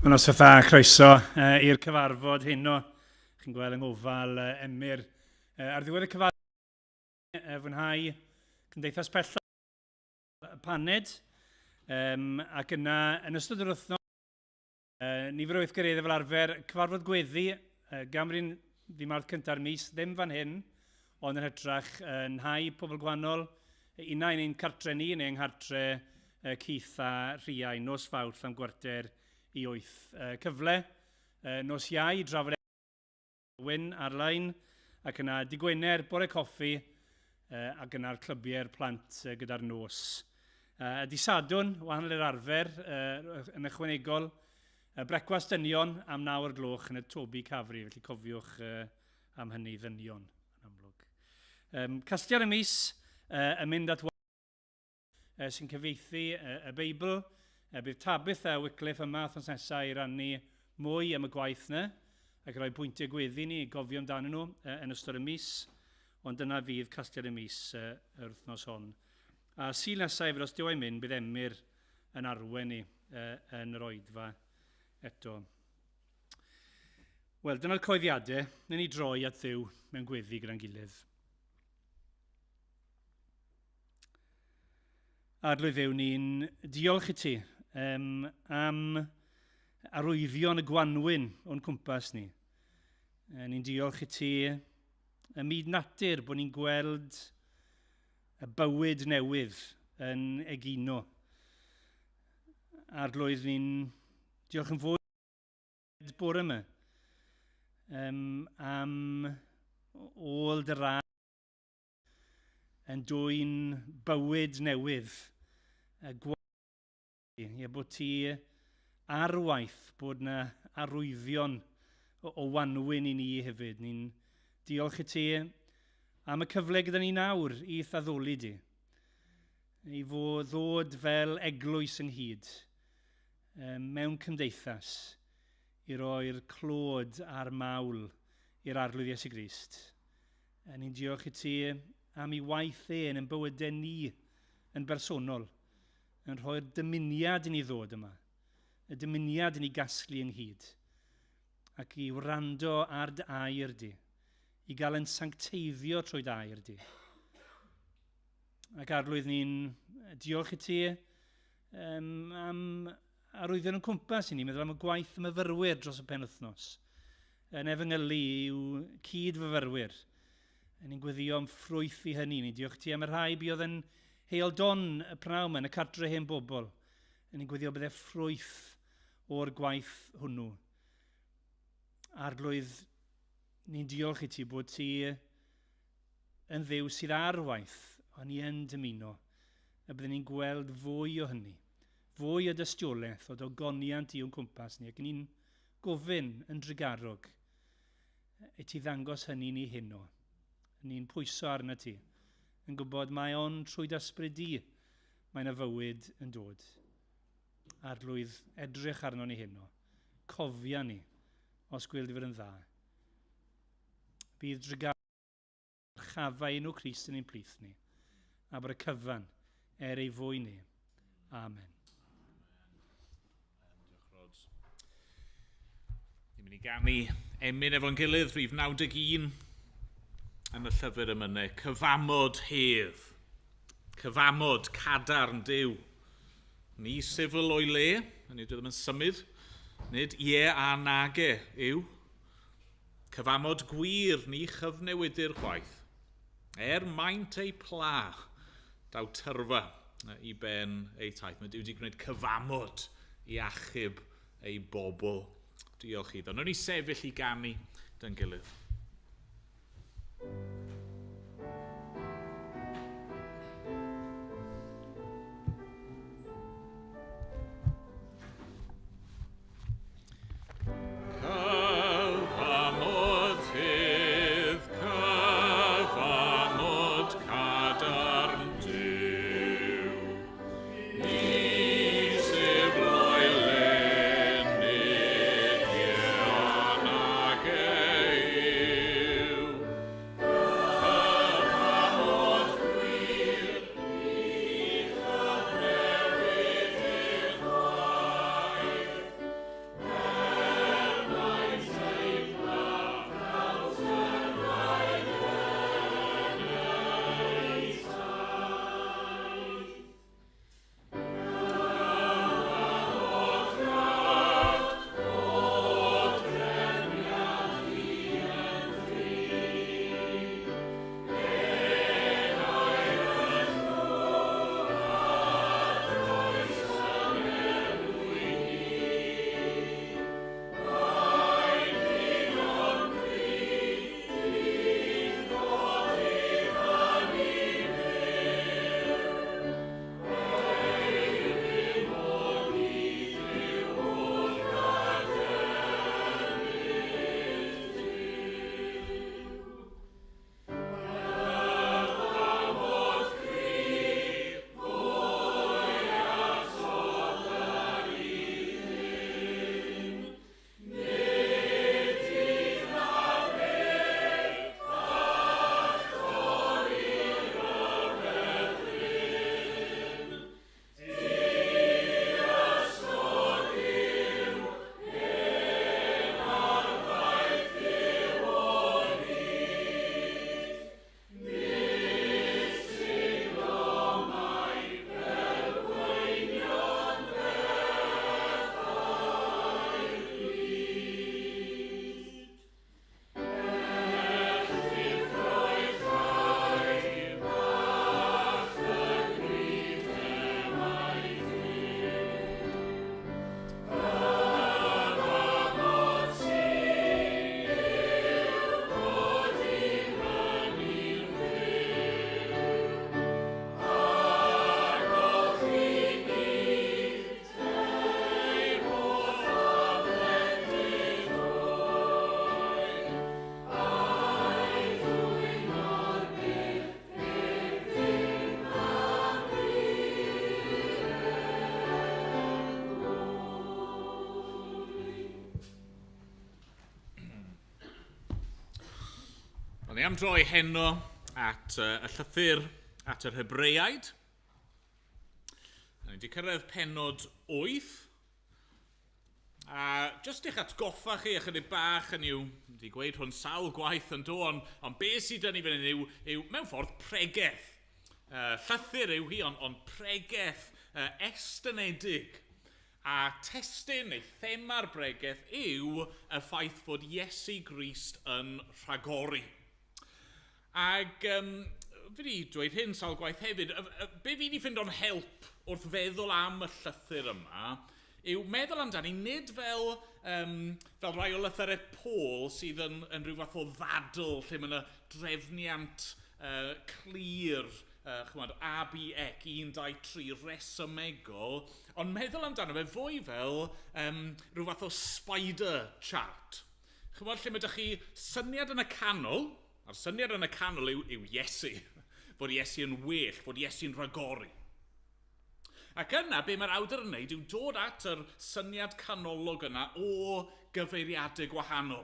Noswaith dda, croeso i'r cyfarfod heno. Chi'n gweld yng ngofal Emyr. Ar ddiwedd y cyfarfod, fwynhau Cymdeithas Pellach paned, ac yna yn ystod yr wythnos, nifer o weithgareddau fel arfer, cyfarfod gweddi, gan bod ni'n ddi Mawrth cynta'r mis, ddim fan hyn, ond yn hytrach yn nhai pobl gwahanol, unai yn ein cartre ni neu yng nghartre Keith a Rhiain, nos Fawrth am 7:45. Cyfle, nos Iau i drafod Wyn ar-lein, ac yna dy Gwener, bore coffi, ac yna'r clybiau'r plant gyda'r nos. Y di Sadwrn, wahanol i'r arfer, yn ychwanegol, brecwast dynion am 9 o'r gloch yn y Toby Cafri, felly cofiwch am hynny ddynion, yn amlwg. Casgliad y mis yn mynd at sy'n cyfieithu y Beibl. Bydd Tabitha Wycliffe yma wythnos nesaf i rannu mwy am y gwaith yna ac rhoi pwyntiau gweddi ni i gofio amdanyn nhw yn ystod y mis. Ond dyna fydd casgliad y mis yr wythnos hon. A Sul nesaf hefyd, os Duw a'i mynd, bydd Emyr yn arwain ni yn yr oedfa eto. Wel, dyna'r coeddiadau. Newn ni droi at Dduw mewn gweddi gyda'n gilydd. Arglwydd Dduw, ni'n diolch i ti um, am arwyddion y gwanwyn o'n cwmpas ni. Ni'n diolch i ti ym myd natur bod ni'n gweld y bywyd newydd yn egino. Arglwydd, ni'n diolch yn fwy bore yma am ôl dy ras yn dwyn bywyd newydd, y gwaith, ie, bod ti ar waith, bod na arwyddion o, o wanwyn i ni hefyd. Ni'n diolch i ti am y cyfle gyda ni nawr i addoli di, i fod ddod fel eglwys ynghyd mewn cymdeithas i roi'r clod a'r mawl i'r Arglwydd Iesu Grist. A ni'n diolch i ti am ei waith e yn ein bywydau ni yn bersonol, yn rhoi'r dymuniad i ni ddod yma, y dymuniad i ni gasglu ynghyd, ac i wrando ar dy air di, i gael yn sancteiddio trwy dy air di. Ac Arglwydd, ni'n diolch i ti am arwyddion yn cwmpas i ni, meddwl am y gwaith y myfyrwyr dros y penwythnos, yn efengylu i'w cyd-fyfyrwyr. Ni'n gweddio am ffrwyth i hynny. Ni'n diolch ti am y rhai buodd yn Heol Don y pnawn yma, yn y cartre hen bobl. Ni'n gweddio bydde ffrwyth o'r gwaith hwnnw. Arglwydd, ni'n diolch i ti bod ti yn Dduw sydd ar waith, ond ni yn dymuno y byddwn ni'n gweld fwy o hynny, fwy o dystiolaeth o dogoniant i o'n cwmpas ni, ac ni'n gofyn yn drugarog i ti ddangos hynny ni heno. Ni'n pwyso arna ti, yn gwybod mae ond trwy dy ysbryd di mae yna fywyd yn dod. Arglwydd, edrych arno ni heno. Cofia ni, os gweld i fod yn dda. Bydd drugarog chafau enw Crist yn ein plith ni, a bod y cyfan er ei fwy ni. Amen. Diolch, Rod. Ni'n mynd i ganu emyn efo'n gilydd, rhif 91 yn y llyfr emynau. Cyfamod hedd. Cyfamod cadarn Duw. Ni sifl o'i le, hynny yw, ddim yn symud, nid ie a nage yw. Cyfamod gwir ni chyfnewidir chwaith. Er maint ei pla, daw tyrfa i ben ei taith. Mae Duw wedi gwneud cyfamod i achub ei bobl. Diolch iddo. Nw'n ni sefyll i ganu dy'n gilydd. Cyfamod hydd, cyfamod cadarn Duw. Ni sifloi le, nid ieon ag e yw. Wel, ni am droi heno at y llythyr at yr Hebreaid. Ni wedi cyrraedd pennod 8. A jyst i'ch atgoffa chi ychydig bach yn yw, wedi gweud hwn sawl gwaith yn do, ond be sydd dyn ni fan hyn yw mewn ffordd pregeth. Llythyr yw hi, ond pregeth estynedig. A testun neu thema'r bregeth yw y ffaith fod Iesu Grist yn rhagori. Ac fi wedi dweud hyn sawl gwaith hefyd, be fi wedi ffindo'n help wrth feddwl am y llythyr yma yw meddwl amdani nid fel rhai o lythyrau Paul sydd yn rhyw fath o ddadl lle mae yna drefniant clir, chymod, A, B, C, 1, 2, 3, resymegol, ond meddwl amdano fe fwy fel rhyw fath o spider chart. Chymod, lle mae ydych chi syniad yn y canol, a'r syniad yn y canol yw Iesu, fod Iesu yn well, fod Iesu'n rhagori. Ac yna, be mae'r awdur yn wneud yw dod at yr syniad canolog yna o gyfeiriadau gwahanol.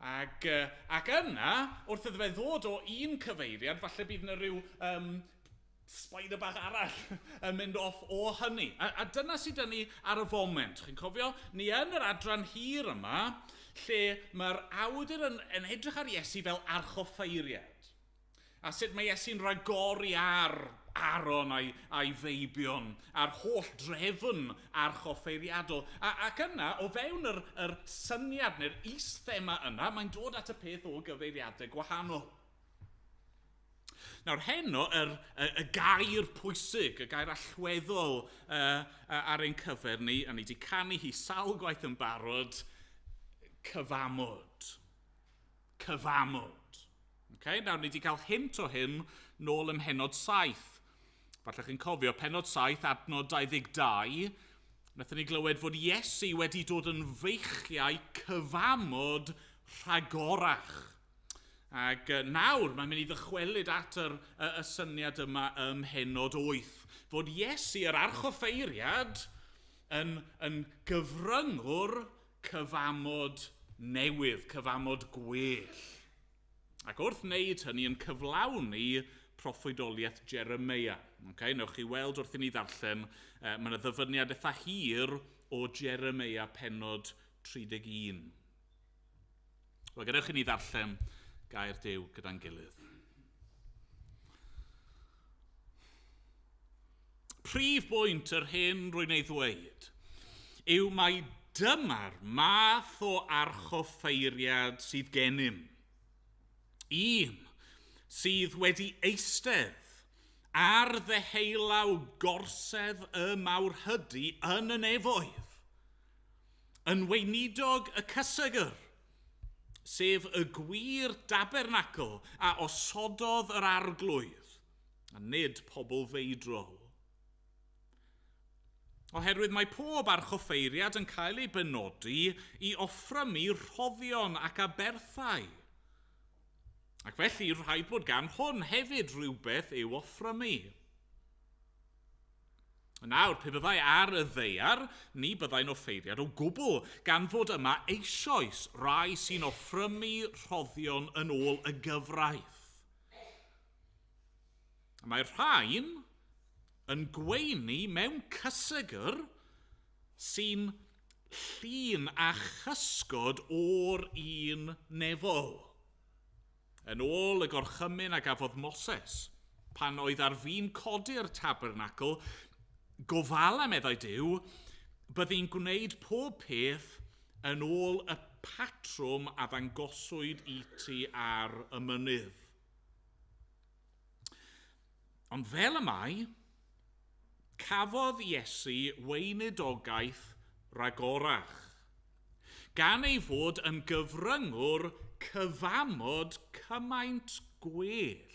Ac yna, wrth iddo fe ddod o un cyfeiriad, falle bydd yna rhyw spider bach arall yn mynd off o hynny. A dyna sydd dyn ni ar y foment. Chi'n cofio? Ni yn yr adran hir yma, lle mae'r awdur yn edrych ar Iesu fel archoffeiriad. A sut mae Iesu'n rhagori ar Aaron a'i feibion, a'r holl drefn archoffeiriadol. Ac yna, o fewn yr syniad neu'r is-thema yna, mae'n dod at y peth o gyfeiriadau gwahanol. Nawr heno, y gair pwysig, y gair allweddol ar ein cyfer ni, a ni wedi canu hi sawl gwaith yn barod, cyfamod. Cyfamod. Okay? Nawr, ni wedi cael hint o hyn nôl ym mhennod 7. Falle chi'n cofio, pennod 7, adnod 22, wnaethon ni glywed fod Iesu wedi dod yn feichiau cyfamod rhagorach. Ac nawr mae'n mynd i ddychwelyd at y syniad yma ym mhennod 8. Fod Iesu, yr archoffeiriad, yn gyfryngwr cyfamod newydd, cyfamod gwell. Ac wrth wneud hynny yn cyflawni proffwydoliaeth Jeremeia. Okay, newch chi weld wrth i ni ddarllen, mae yna ddyfyniad eitha hir o Jeremeia pennod 31. Wel, gadewch i ni ddarllen gair Duw gyda'n gilydd. Prif bwynt yr hyn rwy'n ei ddweud yw mai dyma'r math o archoffeiriad sydd gennym. Un sydd wedi eistedd ar ddeheulaw gorsedd y mawrhydi yn y nefoedd, yn weinidog y cysegr, sef y gwir dabernacl a osododd yr arglwydd, a nid pobl feidrol. Oherwydd mae pob archoffeiriad yn cael ei benodi i offrymu rhoddion ac aberthau. Ac felly, rhaid bod gan hwn hefyd rhywbeth i'w offrymu. Nawr, pe byddai ar y ddaear, ni byddai'n offeiriad o gwbl, gan fod yma eisoes rai sy'n offrymu rhoddion yn ôl y gyfraith. Mae'r rhain yn gweini mewn cysegr sy'n llun a chysgod o'r un nefol. Yn ôl y gorchymyn a gafodd Moses, pan oedd ar fin codi'r tabernacl, gofala, meddai Duw, byddi'n gwneud pob peth yn ôl y patrwm a ddangoswyd i ti ar y mynydd. Ond fel y mae, cafodd Iesu weinidogaeth ragorach, gan ei fod yn gyfryngwr cyfamod cymaint gwell.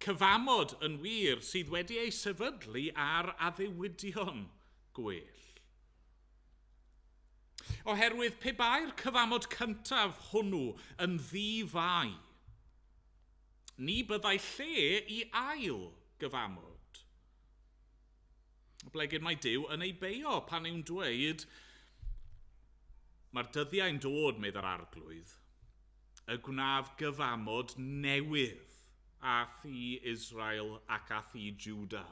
Cyfamod yn wir sydd wedi ei sefydlu ar addewidion gwell. Oherwydd pe bai'r cyfamod cyntaf hwnnw yn ddi-fai, ni byddai lle i ail gyfamod. Oblegid mae Duw yn ei beio pan yw'n dweud, mae'r dyddiau'n dod, meddai'r arglwydd, y gwnaf gyfamod newydd â thŷ Israel ac â thŷ Juda.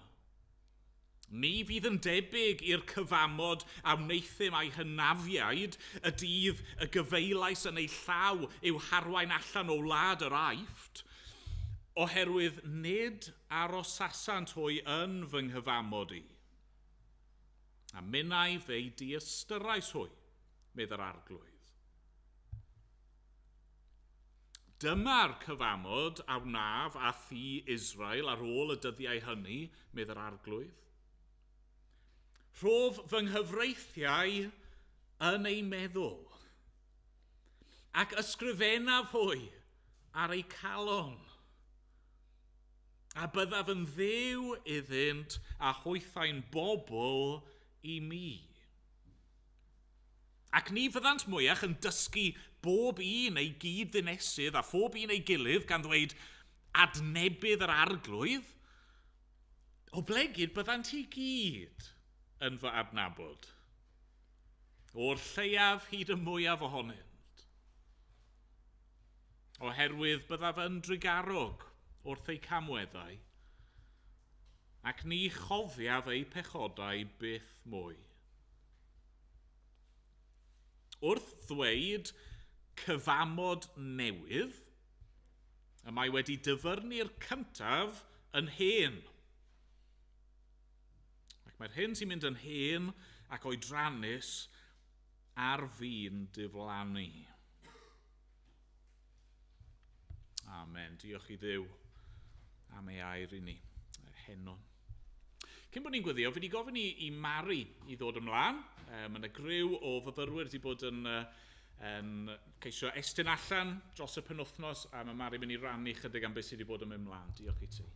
Ni fydd yn debyg i'r cyfamod a wneuthum â'i hynafiaid y dydd y gyfeilais yn eu llaw i'w harwain allan o wlad yr Aifft, oherwydd nid arosasant hwy yn fy nghyfamod i. A minnau fe'i diystyrais hwy, medd yr Arglwydd. Dyma'r cyfamod a wnaf â thŷ Israel ar ôl y dyddiau hynny, medd yr Arglwydd. Rhof fy nghyfreithiau yn eu meddwl, ac ysgrifennaf hwy ar eu calon. A byddaf yn Dduw iddynt a hwythau'n bobl i mi. Ac ni fyddant mwyach yn dysgu bob un ei gyd-ddinesydd a phob un ei gilydd gan ddweud, Adnebydd yr Arglwydd, oblegid byddant i gyd yn fy adnabod, o'r lleiaf hyd y mwyaf ohonynt. Oherwydd byddaf yn drugarog wrth eu camweddau, ac ni chofiaf eu pechodau byth mwy. Wrth ddweud cyfamod newydd, y mae wedi dyfyrnu'r cyntaf yn hen. Ac mae'r hyn sy'n mynd yn hen ac oedrannus ar fin diflannu. Amen. Diolch i Dduw am ei air i ni heno. Cyn bod ni'n gweddio, fi wedi gofyn i, i Mari i ddod ymlaen. Mae yna griw o fyfyrwyr wedi bod yn, yn ceisio estyn allan dros y penwthnos, a mae Mari mynd i rannu chydig am beth sydd wedi bod yn mynd ymlaen. Diolch i ti.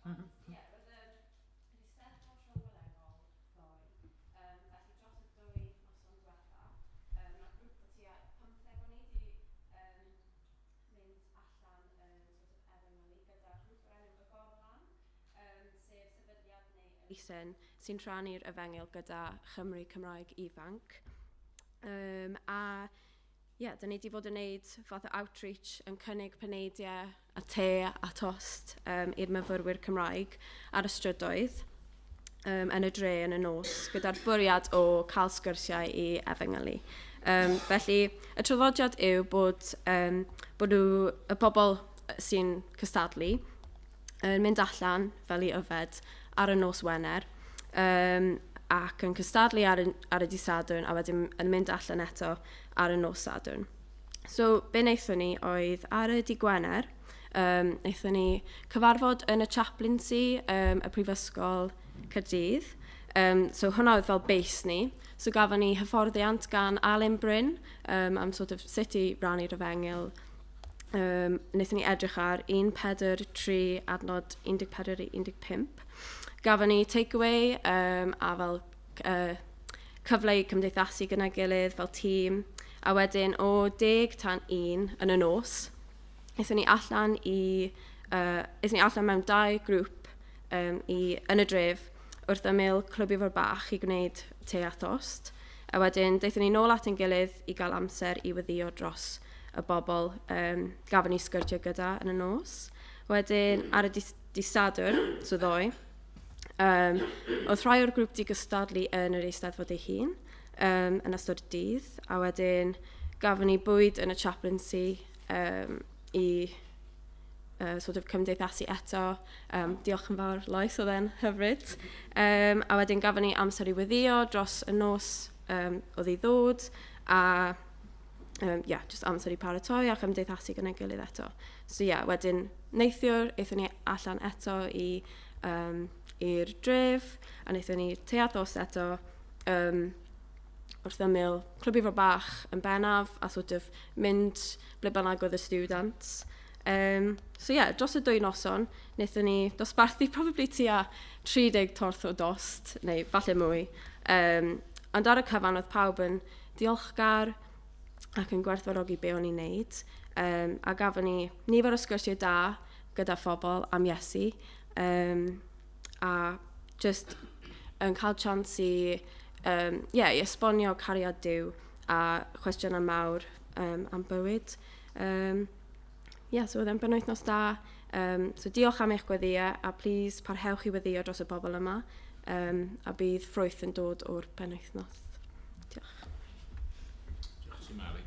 Mm-hmm. ddoe. Um, felly dros y dwy noson diwetha, mae grŵp o tua 15 o ni wedi um, mynd allan yn sort of efengylu gyda grŵp o'r enw Y Gorlan, um, sef sefydliad neu elusen sy'n rhannu'r efengyl gyda Chymru Cymraeg ifanc. Um, a ie, yeah, da ni wedi bod yn neud fath o outreach yn cynnig paneidiau a te a tost um, i'r myfyrwyr Cymraeg ar y strydoedd um, yn y dre yn y nos, gyda'r bwriad o cael sgyrsiau i efengylu. Um, felly, y traddodiad yw bod, um, bod nhw, y bobl sy'n cystadlu yn mynd allan fel i yfed ar y nos Wener um, ac yn cystadlu ar y, ar y dydd Sadwrn a wedyn yn mynd allan eto ar y nos Sadwrn. So, be wnaethon ni oedd ar y dydd Gwener, um, wnaethon ni cyfarfod yn y chaplaincy um, y Prifysgol Caerdydd. Um, so hwnna oedd fel base ni. So gafon ni hyfforddiant gan Alun Bryn um, am sort of sut i rannu'r efengyl. Um, wnaethon ni edrych ar 1, 4, 3, adnod 14 i 15. Gafon ni takeaway um, a fel uh, cyfle i cymdeithasu gyda'i gilydd fel tîm. A wedyn o 10 tan 1 yn y nos, aethon ni allan i, uh, aethon ni allan mewn dau grŵp um, i, yn y dref wrth ymyl Clwb Ifor Bach i gwneud te a thost. A wedyn daethon ni nôl at ein gilydd i gael amser i weddïo dros y bobl um, gafon ni sgyrtio gyda yn y nos. Wedyn ar y dydd Sadwrn, so ddoe, um, oedd rhai o'r grŵp di gystadlu yn yr Eisteddfod ei hun um, yn ystod y dydd, a wedyn gafon ni bwyd yn y chaplaincy um, i sort of cymdeithasu eto. Um, diolch yn fawr, Lois, oedd e'n hyfryd. Um, a wedyn gafon ni amser i weddïo dros y nos um, oedd i ddod, a um, yeah, just amser i paratoi a chymdeithasu gyda'n gilydd eto. So yeah, wedyn neithiwr, aethon ni allan eto i, um, i'r dref, a wnaethon ni te a thost eto um, wrth ymyl Clwb Ifor Bach yn bennaf, a sort of mynd ble bynnag oedd y students. Um, so yeah, dros y dwy noson, wnaethon ni dosbarthu probably tua 30 torth o dost, neu falle mwy. Um, ond ar y cyfan oedd pawb yn diolchgar ac yn gwerthfawrogi be o'n i'n neud. Um, a gafon ni nifer o sgyrsiau da gyda phobl am Iesu. Um, a just yn cael chance i yeah, i esbonio cariad Duw a chwestiynau mawr am bywyd. Yeah, so oedd e'n benwythnos da. So diolch am eich gweddïau a please parhewch i weddïo dros y bobl yma a bydd ffrwyth yn dod o'r penwythnos. Diolch. Diolch ti, Mari.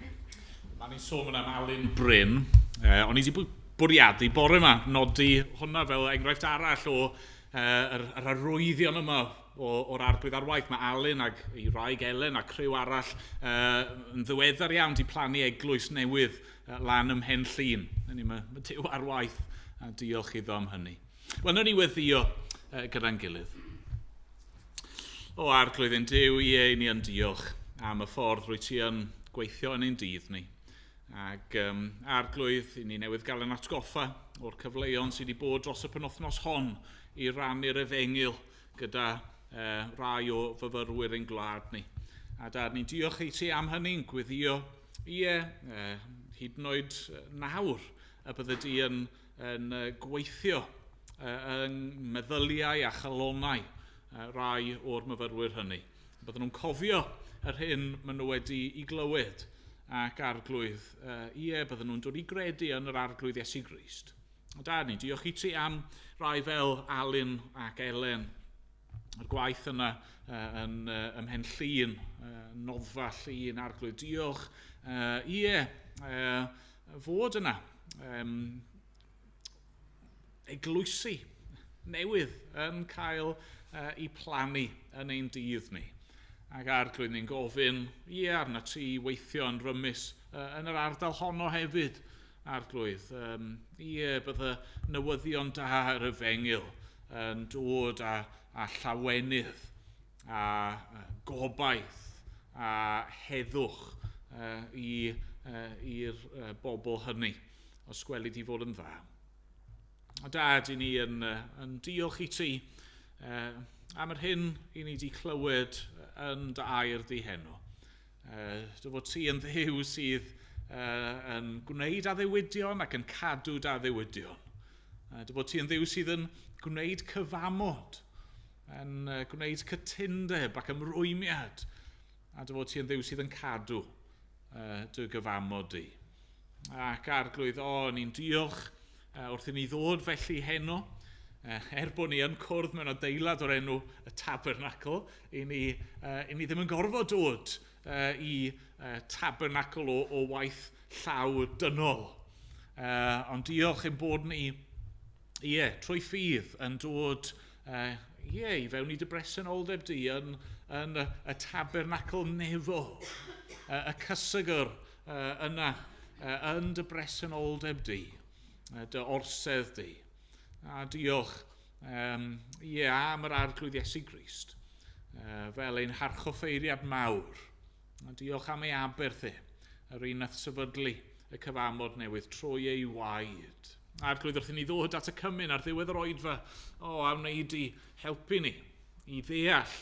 Mae'n ni'n sôn am Alun Bryn. O'n i wedi bwriadu bore yma nodi hwnna fel enghraifft arall o yr arwyddion yma o'r Arglwydd ar waith. Mae Alun ac ei wraig Elen a criw arall yn ddiweddar iawn wedi plannu eglwys newydd lan ym Mhen Llŷn. Mae Duw ar waith a diolch iddo am hynny. Wel, nawn ni weddïo gyda'n gilydd. O Arglwydd ein Duw, ie, ni yn diolch am y ffordd rwy ti yn gweithio yn ein dydd ni. Ac Arglwydd, i ni newydd gael yn atgoffa o'r cyfleon sydd wedi bod dros y penwythnos hon i rannu'r efengyl gyda rai o fyfyrwyr ein gwlad ni. A Dad, ni'n diolch i ti am hynny'n gweddio, ie, hyd yn oed nawr y bydde di yn gweithio yng meddyliau a chalonnau rai o'r myfyrwyr hynny. Bydden nhw'n cofio yr hyn maen nhw wedi i glywed ac Arglwydd, ie, bydden nhw'n dod i gredu yn yr Arglwydd Iesu Grist. O Dad, ni diolch i ti am rai fel Alun ac Elen, yr gwaith yna yn ym Mhen Llŷn, Noddfa Llŷn, Arglwydd. Diolch, ie, fod yna eglwysi newydd yn cael i plannu yn ein dydd ni. Ac Arglwydd, ni'n gofyn, ie, arna ti weithio yn rymus yn yr ardal honno hefyd, Arglwydd. Ie, bydde newyddion da yr efengyl yn dod â llawenydd, a gobaith, a heddwch i'r bobl hynny, os gweli di fod yn dda. O Dad, i ni yn diolch i ti am yr hyn i ni wedi clywed yn dy air di heno. Dy fod ti yn Dduw sydd yn gwneud addewidion ac yn cadw dy addewidion. Dy fod ti yn Dduw sydd yn gwneud cyfamod, yn gwneud cytundeb ac ymrwymiad, a dy fod ti yn Dduw sydd yn cadw dy gyfamod di. Ac Arglwydd, o, ni'n diolch wrth i ni ddod felly heno, er bod ni yn cwrdd mewn adeilad o'r enw y Tabernacl, i ni ddim yn gorfod dod i tabernacl o waith llaw dynol. Ond diolch ein bod ni, ie, trwy ffydd yn dod ie, i fewn i dy bresenoldeb di yn y tabernacl nefol, y cysegr yna yn dy bresenoldeb di, dy orsedd di. A diolch ie, am yr Arglwydd Iesu Grist, fel ein harchoffeiriad mawr. A diolch am ei aberth e, yr un nath sefydlu y cyfamod newydd trwy ei waed. Arglwydd, wrth i ni ddod at y cymun ar ddiwedd yr oedfa, o, a wnei di helpu ni i ddeall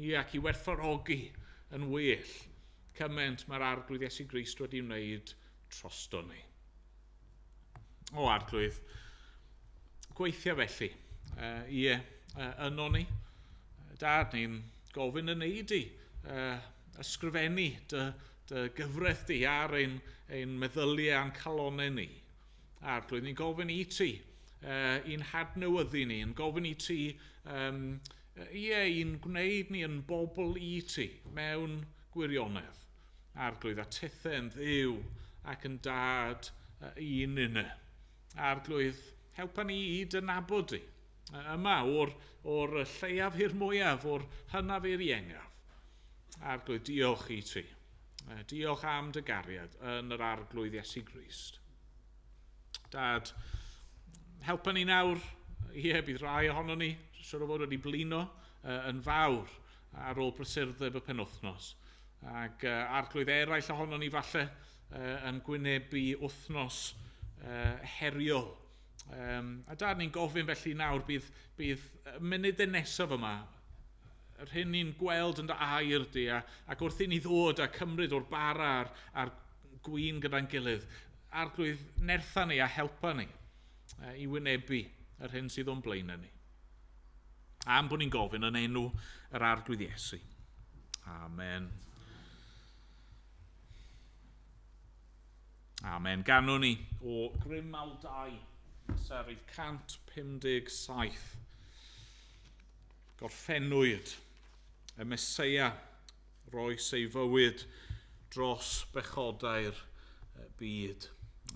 ie, ac i werthfawrogi yn well cymaint mae'r Arglwydd Iesu Grist wedi wneud drosto ni. O, Arglwydd, gweithio felly, ie, yno ni. Dad, ni'n gofyn yn ei di, ysgrifennu dy gyfraith di ar ein meddyliau a'n calonnau ni. Arglwydd, ni'n gofyn i ti, i'n hadnewyddu ni, yn gofyn i ti, ie, i'n gwneud ni yn bobl i ti mewn gwirionedd. Arglwydd, a tithe yn Dduw ac yn Dad i ninne. Arglwydd, helpa ni i dy nabod di. Yma, o'r lleiaf i'r mwyaf, o'r hynaf i'r iengaf. Arglwydd, diolch i ti. Diolch am dy gariad yn yr Arglwydd Iesu Grist. Dad, helpa ni nawr. Ie, bydd rai ohono ni, siŵr o fod wedi blino yn fawr ar ôl prysurdeb y penwythnos. Ac Arglwydd eraill ohono ni falle yn gwynebu wythnos heriol. A Dad, ni'n gofyn felly nawr bydd munudau nesaf yma, yr hyn ni'n gweld yn dy air di, ac wrth i ni ddod a cymryd o'r bara a'r gwin gyda'n gilydd, Arglwydd, nertha ni a helpa ni i wynebu yr hyn sydd o'n blaenau ni. Am bod ni'n gofyn yn enw yr Arglwydd Iesu. Amen. Amen. Ganwn ni o Grym 2, Sarif 157. Gorffennwyd y Meseia roes ei fywyd dros bechodau'r byd.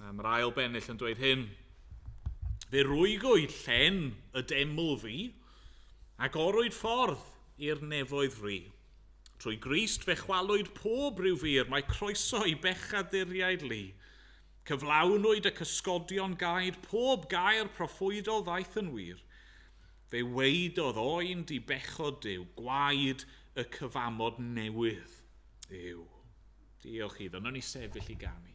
Mae'r ail bennill yn dweud hyn. Fe rwygwyd llen y deml fi, ac orwyd ffordd i'r nefoedd fri. Trwy Grist fe chwalwyd pob rhyw fur, mae croeso i bechaduriaid lu. Cyflawnwyd y cysgodion gair, pob gair proffwydol ddaeth yn wir. Fe weidodd oen di bechod Duw, gwaed y cyfamod newydd yw. Diolch iddo, nawn ni sefyll i ganu.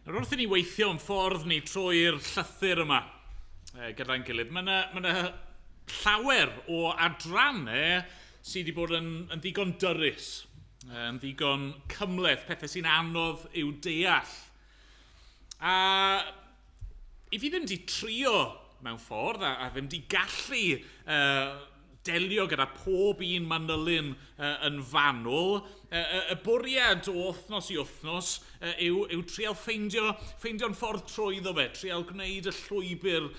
Nawr wrth i ni weithio yn ffordd ni trwy'r llythyr yma gyda'n gilydd, mae yna ma llawer o adrannau sydd wedi bod yn ddigon dyrys, yn ddigon cymhleth, pethau sy'n anodd i'w deall. A i fi ddim wedi trio mewn ffordd a ddim wedi gallu delio gyda pob un manylyn yn fanwl. Y bwriad o wythnos i wythnos yw trial ffeindio'n ffordd trwyddo fe, trial gwneud y llwybr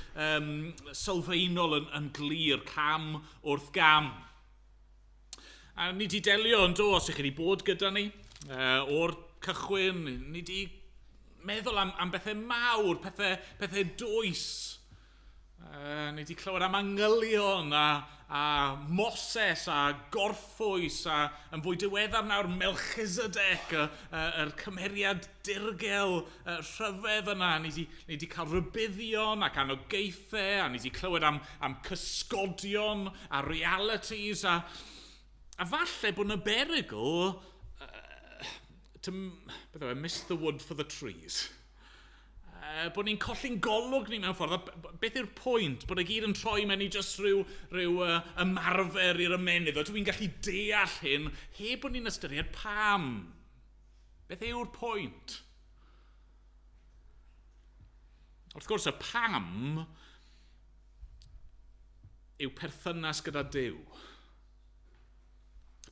sylfaenol yn glir, cam wrth gam. A ni wedi delio yn do, os ych chi wedi bod gyda ni, o'r cychwyn, ni wedi meddwl am bethau mawr, pethau dwys. Ni wedi clywed am angylion a Moses a Gorffwys a yn fwy diweddar nawr Melchizedek, yr cymeriad dirgel rhyfedd yna. Ni wedi cael rhybuddion ac anogaethau a ni wedi clywed am cysgodion a realities a falle bod yna berygl to miss the wood for the trees. Bod ni'n colli'n golwg ni mewn ffordd. A beth yw'r pwynt? Bod e gyd yn troi mewn i jyst rhyw ymarfer i'r ymennydd. O, dwi'n gallu deall hyn heb bod ni'n ystyried pam. Beth yw'r pwynt? Wrth gwrs, y pam yw perthynas gyda Duw.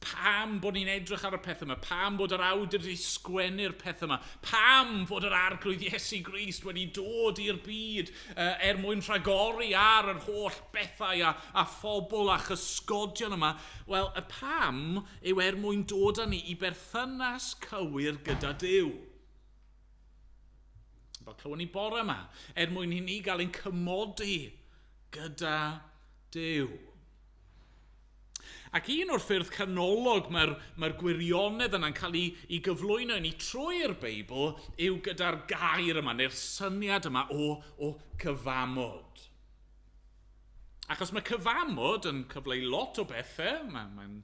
Pam bod ni'n edrych ar y peth yma? Pam bod yr awdur wedi sgwennu'r peth yma? Pam fod yr Arglwydd Iesu Grist wedi dod i'r byd er mwyn rhagori ar yr holl bethau a phobl a chysgodion yma? Wel, y pam yw er mwyn dod â ni i berthynas cywir gyda Duw. Fel clywon ni bore yma, er mwyn i ni gael ein cymodi gyda Duw. Ac un o'r ffyrdd canolog mae'r gwirionedd yna'n cael ei gyflwyno i ni trwy'r Beibl yw gyda'r gair yma, neu'r syniad yma o cyfamod. Achos mae cyfamod yn cyfleu lot o bethau, mae'n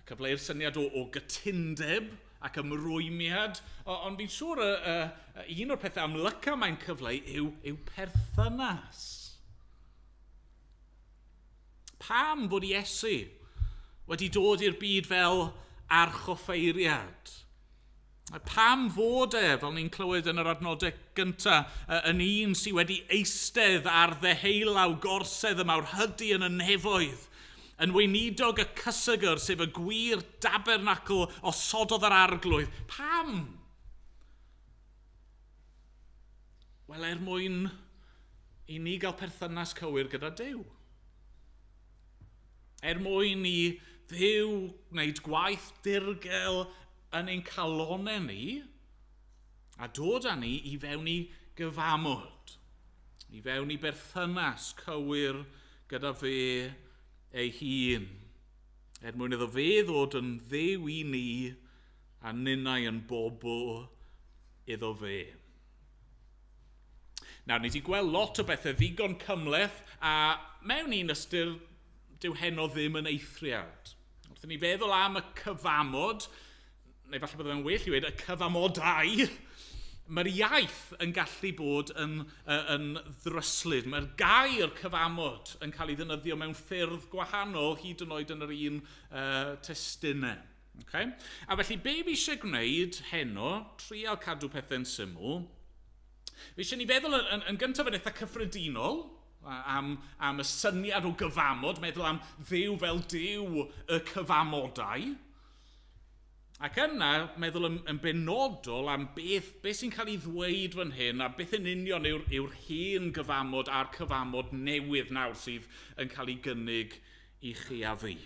cyfleu'r syniad o gytundeb ac ymrwymiad, ond fi'n siŵr un o'r pethau amlyca mae'n cyfleu yw perthynas. Pam fod Iesu wedi dod i'r byd fel archoffeiriad? Pam fod e, fel ni'n clywed yn yr adnodau gyntaf, yn un sydd wedi eistedd ar ddeheulaw gorsedd y mawrhydi yn y nefoedd, yn weinidog y cysegr, sef y gwir dabernacl osododd yr Arglwydd? Pam? Wel, er mwyn i ni gael perthynas cywir gyda Duw. Er mwyn i Dduw wneud gwaith dirgel yn ein calonau ni a dod â ni i fewn i gyfamod, i fewn i berthynas cywir gyda fe ei hun. Er mwyn iddo fe ddod yn Dduw i ni a ninnau yn bobl iddo fe. Nawr, ni wedi gweld lot o bethau ddigon cymhleth a mewn un ystyr dyw heno ddim yn eithriad. Wrth i ni feddwl am y cyfamod, neu falle byddai'n well i weud y cyfamodau, mae'r iaith yn gallu bod yn ddryslyd. Mae'r gair cyfamod yn cael ei ddefnyddio mewn ffyrdd gwahanol, hyd yn oed yn yr un testunau. Okay? A felly, be fi eisiau gwneud heno, trial cadw pethau'n syml, fi eisiau ni feddwl yn gyntaf yn eitha cyffredinol, am y syniad o gyfamod, meddwl am Dduw fel Duw y cyfamodau. Ac yna, meddwl yn benodol am beth sy'n cael ei ddweud fan hyn a beth yn union yw'r hen gyfamod a'r cyfamod newydd nawr sydd yn cael ei gynnig i chi a fi.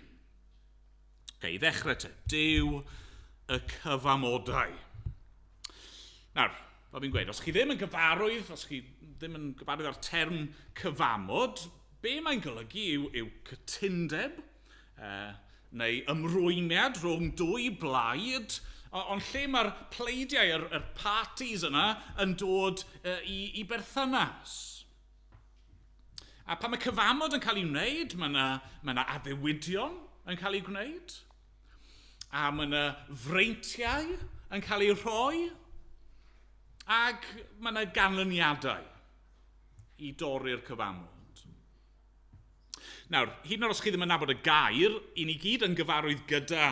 Okay, i ddechrau te, Duw y cyfamodau. Nawr, fel fi'n gweud, os chi ddim yn gyfarwydd, os chi ddim yn gyfarwydd â'r term cyfamod, be mae'n golygu yw cytundeb, neu ymrwymiad rhwng dwy blaid, ond lle mae'r pleidiau, yr parties yna, yn dod i berthynas. A pan mae cyfamod yn cael ei wneud, mae yna addewidion yn cael ei gwneud, a mae yna freintiau yn cael eu rhoi, ac mae yna ganlyniadau i dorri'r cyfamod. Nawr, hyd yn oed os chi ddim yn nabod y gair, i ni gyd yn gyfarwydd gyda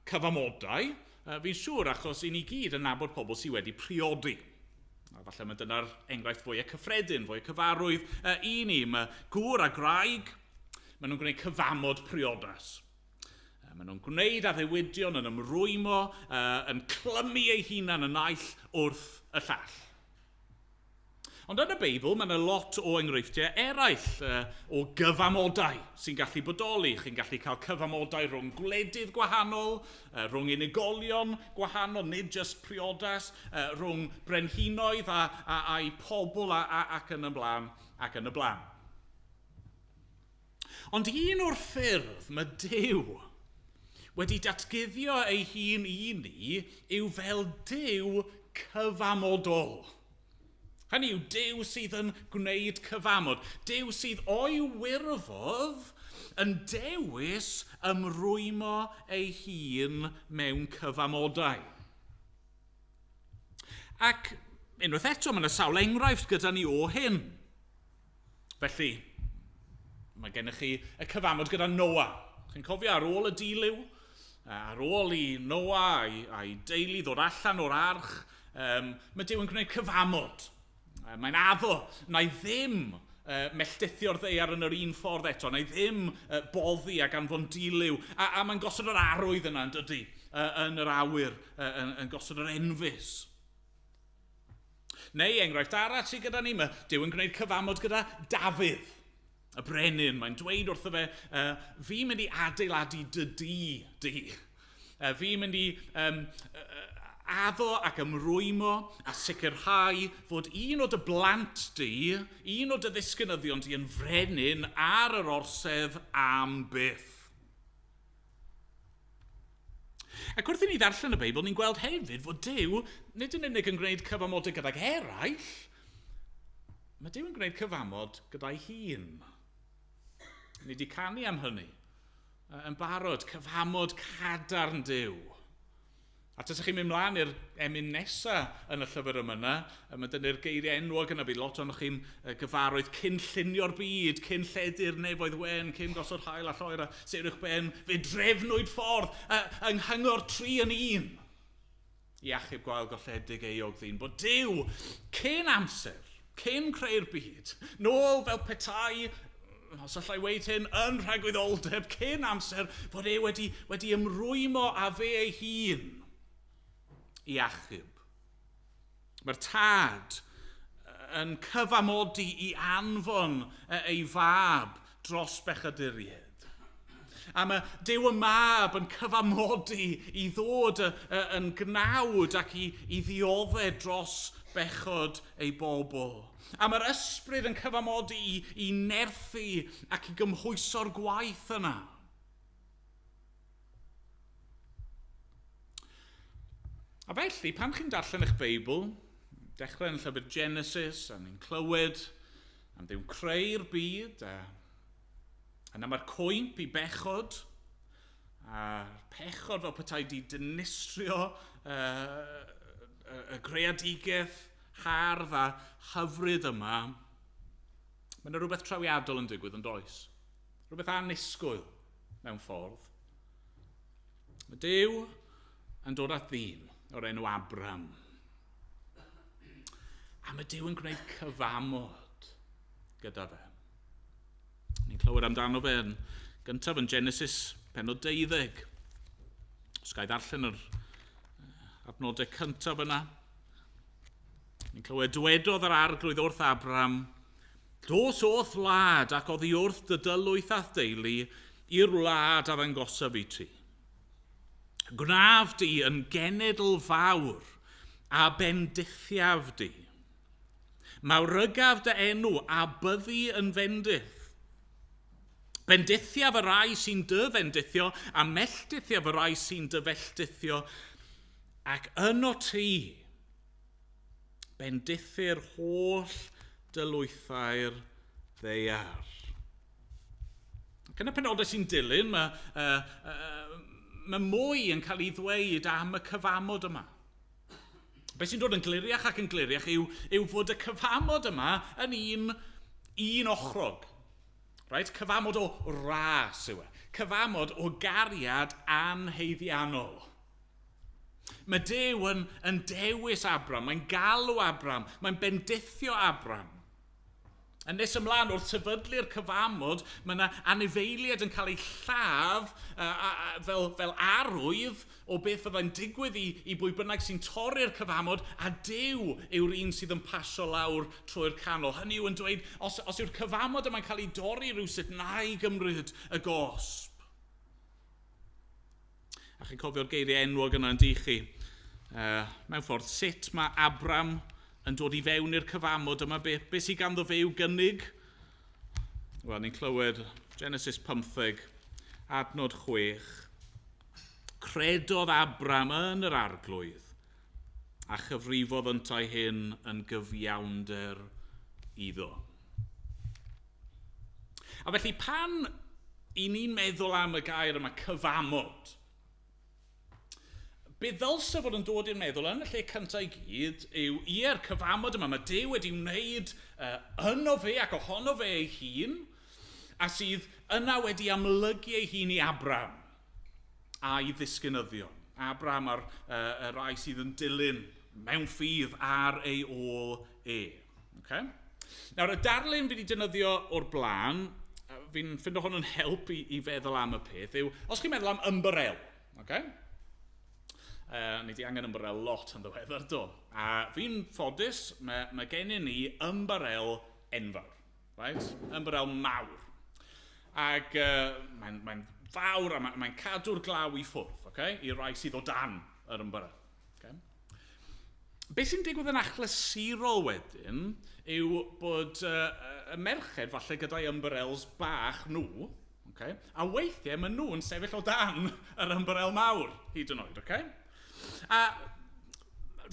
cyfamodau, fi'n siŵr achos i ni gyd yn nabod pobl sydd wedi priodi. A falle mae dyna'r enghraifft fwyaf cyffredin, fwyaf cyfarwydd i ni. Mae gŵr a gwraig, Maen nhw'n gwneud cyfamod priodas. Maen nhw'n gwneud addewidion yn ymrwymo, yn clymu eu hunan y naill wrth y llall. Ond yn y Beibl, mae yna lot o enghreifftiau eraill o gyfamodau sy'n gallu bodoli. Chi'n gallu cael cyfamodau rhwng gwledydd gwahanol, rhwng unigolion gwahanol, nid jyst priodas, rhwng brenhinoedd a'u pobl ac yn y blaen, ac yn y blaen. Ond un o'r ffyrdd mae Duw wedi datguddio ei hun i ni yw fel Duw cyfamodol. Hynny yw, Duw sydd yn gwneud cyfamod. Duw sydd o'i wirfodd yn dewis ymrwymo ei hun mewn cyfamodau. Ac unwaith eto, mae yna sawl enghraifft gyda ni o hyn. Felly, mae gennych chi y cyfamod gyda Noa. Chi'n cofio ar ôl y dilyw, ar ôl i Noa a'i deulu ddod allan o'r arch, mae Duw yn gwneud cyfamod. Mae'n addo, na i ddim melltithio'r ddaear yn yr un ffordd eto, na i ddim boddi ac anfon dilyw. A mae'n gosod yr arwydd yna, yn dydy, yn yr awyr, yn gosod yr enfys. Neu enghraifft arall sydd gyda ni, mae Duw yn gwneud cyfamod gyda Dafydd, y brenin. Mae'n dweud wrtho fe, fi'n mynd i adeiladu dy dŷ di. Fi'n mynd i addo ac ymrwymo a sicrhau fod un o dy blant di, un o dy ddisgynyddion di yn frenin ar yr orsedd am byth. Ac wrth i ni ddarllen y Beibl, ni'n gweld hefyd fod Duw nid yn unig yn gwneud cyfamodau gydag eraill, mae Duw yn gwneud cyfamod gyda'i hun. Ni wedi canu am hynny yn barod, cyfamod cadarn Duw. A tasech chi'n mynd mlaen i'r emyn nesaf yn y llyfr yma yna, mae dyna'r geiriau enwog yna, bydd lot ohonoch chi'n gyfarwydd cyn llunio'r byd, cyn lledu'r nefoedd wen, cyn gosod haul a lloer a sêr uwchben, fe drefnwyd ffordd yng nghyngor 3 yn 1 i achub gwael golledig euog ddyn. Bod Duw, cyn amser, cyn creu'r byd, nôl fel petai, os allai weud hyn, yn rhagwyddoldeb, cyn amser, fod e wedi ymrwymo â fe ei hun i achub. Mae'r tad yn cyfamodi i anfon ei fab dros bechaduriaid. A mae Duw y mab yn cyfamodi i ddod yn gnawd ac i ddioddef dros bechod ei bobl. A mae'r ysbryd yn cyfamodi i nerthu ac i gymhwyso'r gwaith yna. A felly, pan chi'n darllen eich Beibl, dechrau yn llyfr Genesis, a ni'n clywed am Dduw'n creu'r byd, a yna mae'r cwymp i bechod, a pechod fel petai di dinistrio y greadigaeth hardd a hyfryd yma, mae yna rhywbeth trawiadol yn digwydd yn does. Rhywbeth annisgwyl mewn ffordd. Mae Duw yn dod at ddyn o'r enw Abram. A mae Duw yn gwneud cyfamod gyda fe. Ni'n clywed amdano fe yn gyntaf yn Genesis pennod 12. Os ga i ddarllen yr adnodau cyntaf yna. Ni'n clywed, dywedodd yr arglwydd wrth Abram, dos o'th wlad ac oddi wrth dy dylwyth a'th deulu i'r wlad a ddangosaf i ti. Gwnaf di yn genedl fawr a bendithiaf di. Mawrygaf dy enw a byddi yn fendith. Bendithiaf y rai sy'n dy fendithio a melltithiaf y rai sy'n dy felltithio, ac yno ti bendithi'r holl dylwythau'r ddaear. Ac yn y penodau sy'n dilyn, mae mwy yn cael ei ddweud am y cyfamod yma. Be sy'n dod yn gliriach ac yn gliriach yw fod y cyfamod yma yn un ochrog. Right? Cyfamod o ras yw e. Cyfamod o gariad anhaeddiannol. Mae Duw yn dewis Abram, mae'n galw Abram, mae'n bendithio Abram. Yn nes ymlaen, wrth sefydlu'r cyfamod, mae yna anifeiliaid yn cael eu lladd fel arwydd o beth fyddai'n digwydd i bwy bynnag sy'n torri'r cyfamod, a Duw yw'r un sydd yn pasio lawr trwy'r canol. Hynny yw yn dweud, os yw'r cyfamod yma'n cael ei dorri rhywsut, na i gymryd y gosb. A chi'n cofio'r geiriau enwog yna yn dych chi? Mewn ffordd, sut mae Abram yn dod i fewn i'r cyfamod yma, be sydd ganddo fe i'w gynnig? Wel, ni'n clywed Genesis 15, adnod 6. Credodd Abram yn yr arglwydd a chyfrifodd yntau hyn yn gyfiawnder iddo. A felly pan i ni'n meddwl am y gair yma, cyfamod, be ddylse fod yn dod i'r meddwl yn y lle cyntaf i gyd yw ie'r cyfamod yma, mae Duw wedi wneud yno fe ac ohono fe ei hun, a sydd yna wedi amlygu ei hun i Abram a'i ddisgynyddion. Abram a'r y rai sydd yn dilyn mewn ffydd ar ei ôl e. Okay? Nawr, y darlun fi wedi defnyddio o'r blaen, fi'n ffindo hwn yn help i feddwl am y peth, yw, os chi'n meddwl am ymbarel, okay? Ni wedi angen ymbarel lot yn ddiweddar, do. A fi'n ffodus, mae gennym ni ymbarel enfawr. Right? Ymbarel mawr. Ac mae'n fawr a mae'n cadw'r glaw i ffwrdd, okay? I rai sydd o dan yr ymbarel. Okay? Be sy'n digwydd yn achlysurol wedyn yw bod y merched falle gyda'i ymbarels bach nhw, okay? A weithiau maen nhw'n sefyll o dan yr ymbarel mawr, hyd yn oed. Okay? A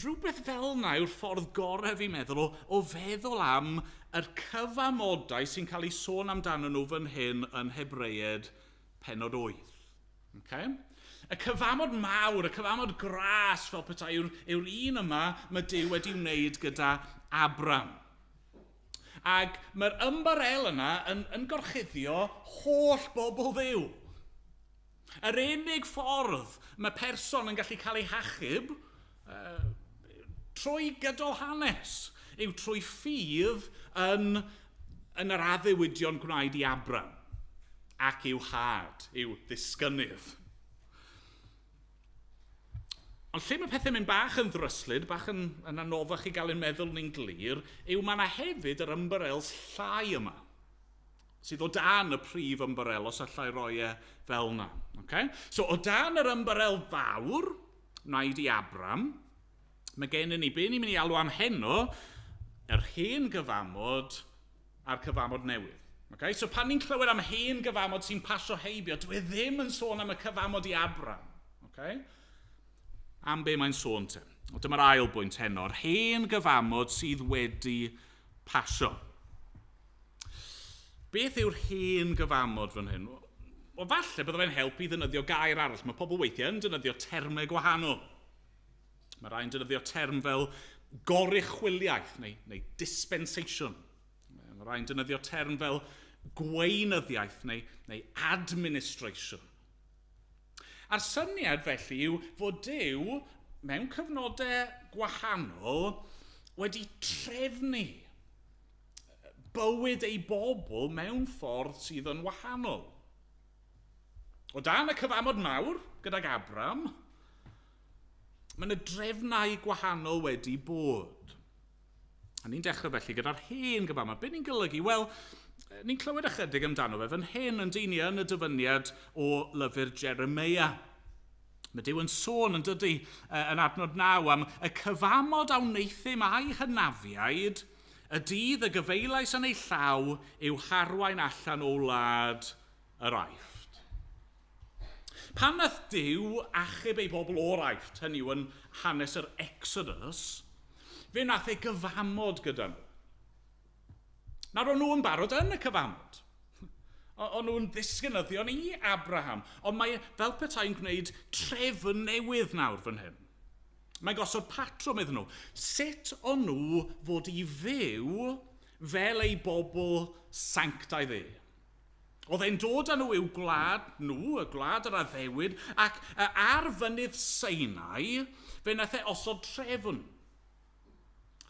rhywbeth fel yna yw'r ffordd gorau fi'n meddwl o feddwl am yr cyfamodau sy'n cael eu sôn amdano nhw fan hyn yn Hebreaid pennod 8. Okay? Y cyfamod mawr, y cyfamod gras fel petai yw'r un yma mae Duw wedi wneud gyda Abram. Ac mae'r ymbarel yna yn gorchuddio holl bobl Dduw. Yr unig ffordd mae person yn gallu cael ei hachub trwy gydol hanes yw trwy ffydd yn yr addewidion gwnaed i Abram ac i'w had, i'w ddisgynnydd. Ond lle mae pethau'n mynd bach yn ddryslyd, bach yn anoddach i gael ein meddwl ni'n glir, yw mae yna hefyd yr ymbarels llai yma, sydd o dan y prif ymbarel, os allai roi e fel yna. Okay? So, o dan yr ymbarel fawr, wnaed i Abram, mae gennym ni, be ni'n mynd i alw am heno, yr hen gyfamod a'r cyfamod newydd. Okay? So, pan ni'n clywed am hen gyfamod sy'n pasio heibio, dwi ddim yn sôn am y cyfamod i Abram. Okay? Am be mae'n sôn te? O, dyma'r ail bwynt heno, yr hen gyfamod sydd wedi pasio. Beth yw'r hen gyfamod fan hyn? O, falle bydde fe'n helpu i ddefnyddio gair arall. Mae pobl weithiau yn defnyddio termau gwahanol. Mae rhai'n defnyddio term fel goruchwyliaeth neu dispensation. Mae rhai'n defnyddio term fel gweinyddiaeth neu administration. A'r syniad felly yw fod Duw mewn cyfnodau gwahanol wedi trefnu bywyd ei bobl mewn ffordd sydd yn wahanol. O dan y cyfamod mawr gydag Abram, mae yna drefnau gwahanol wedi bod. A ni'n dechrau felly gyda'r hen gyfamod. Be ni'n golygu? Wel, ni'n clywed ychydig amdano fe fan hyn yn dyn ni yn y dyfyniad o lyfr Jeremia. Mae Duw yn sôn yn dydy yn adnod 9 am y cyfamod a wneuthum â'i hynafiaid, y dydd y gyfeilais yn ei llaw i'w harwain allan o wlad yr Aifft. Pan nath Duw achub ei bobl o'r Aifft, hynny yw yn hanes yr Exodus, fe nath ei gyfamod gyda nhw. Nawr, o'n nhw yn barod yn y cyfamod. O'n nhw'n ddisgynyddion i Abraham, ond mae fel petai'n gwneud trefn newydd nawr fan hyn. Mae'n gosod patrwm iddyn nhw. Sut o'n nhw fod i fyw fel ei bobl sanctaidd e? Oedd e'n dod â nhw i'w gwlad nhw, y gwlad yr addewid, ac ar fynydd Sinai, fe wnaeth e osod trefn.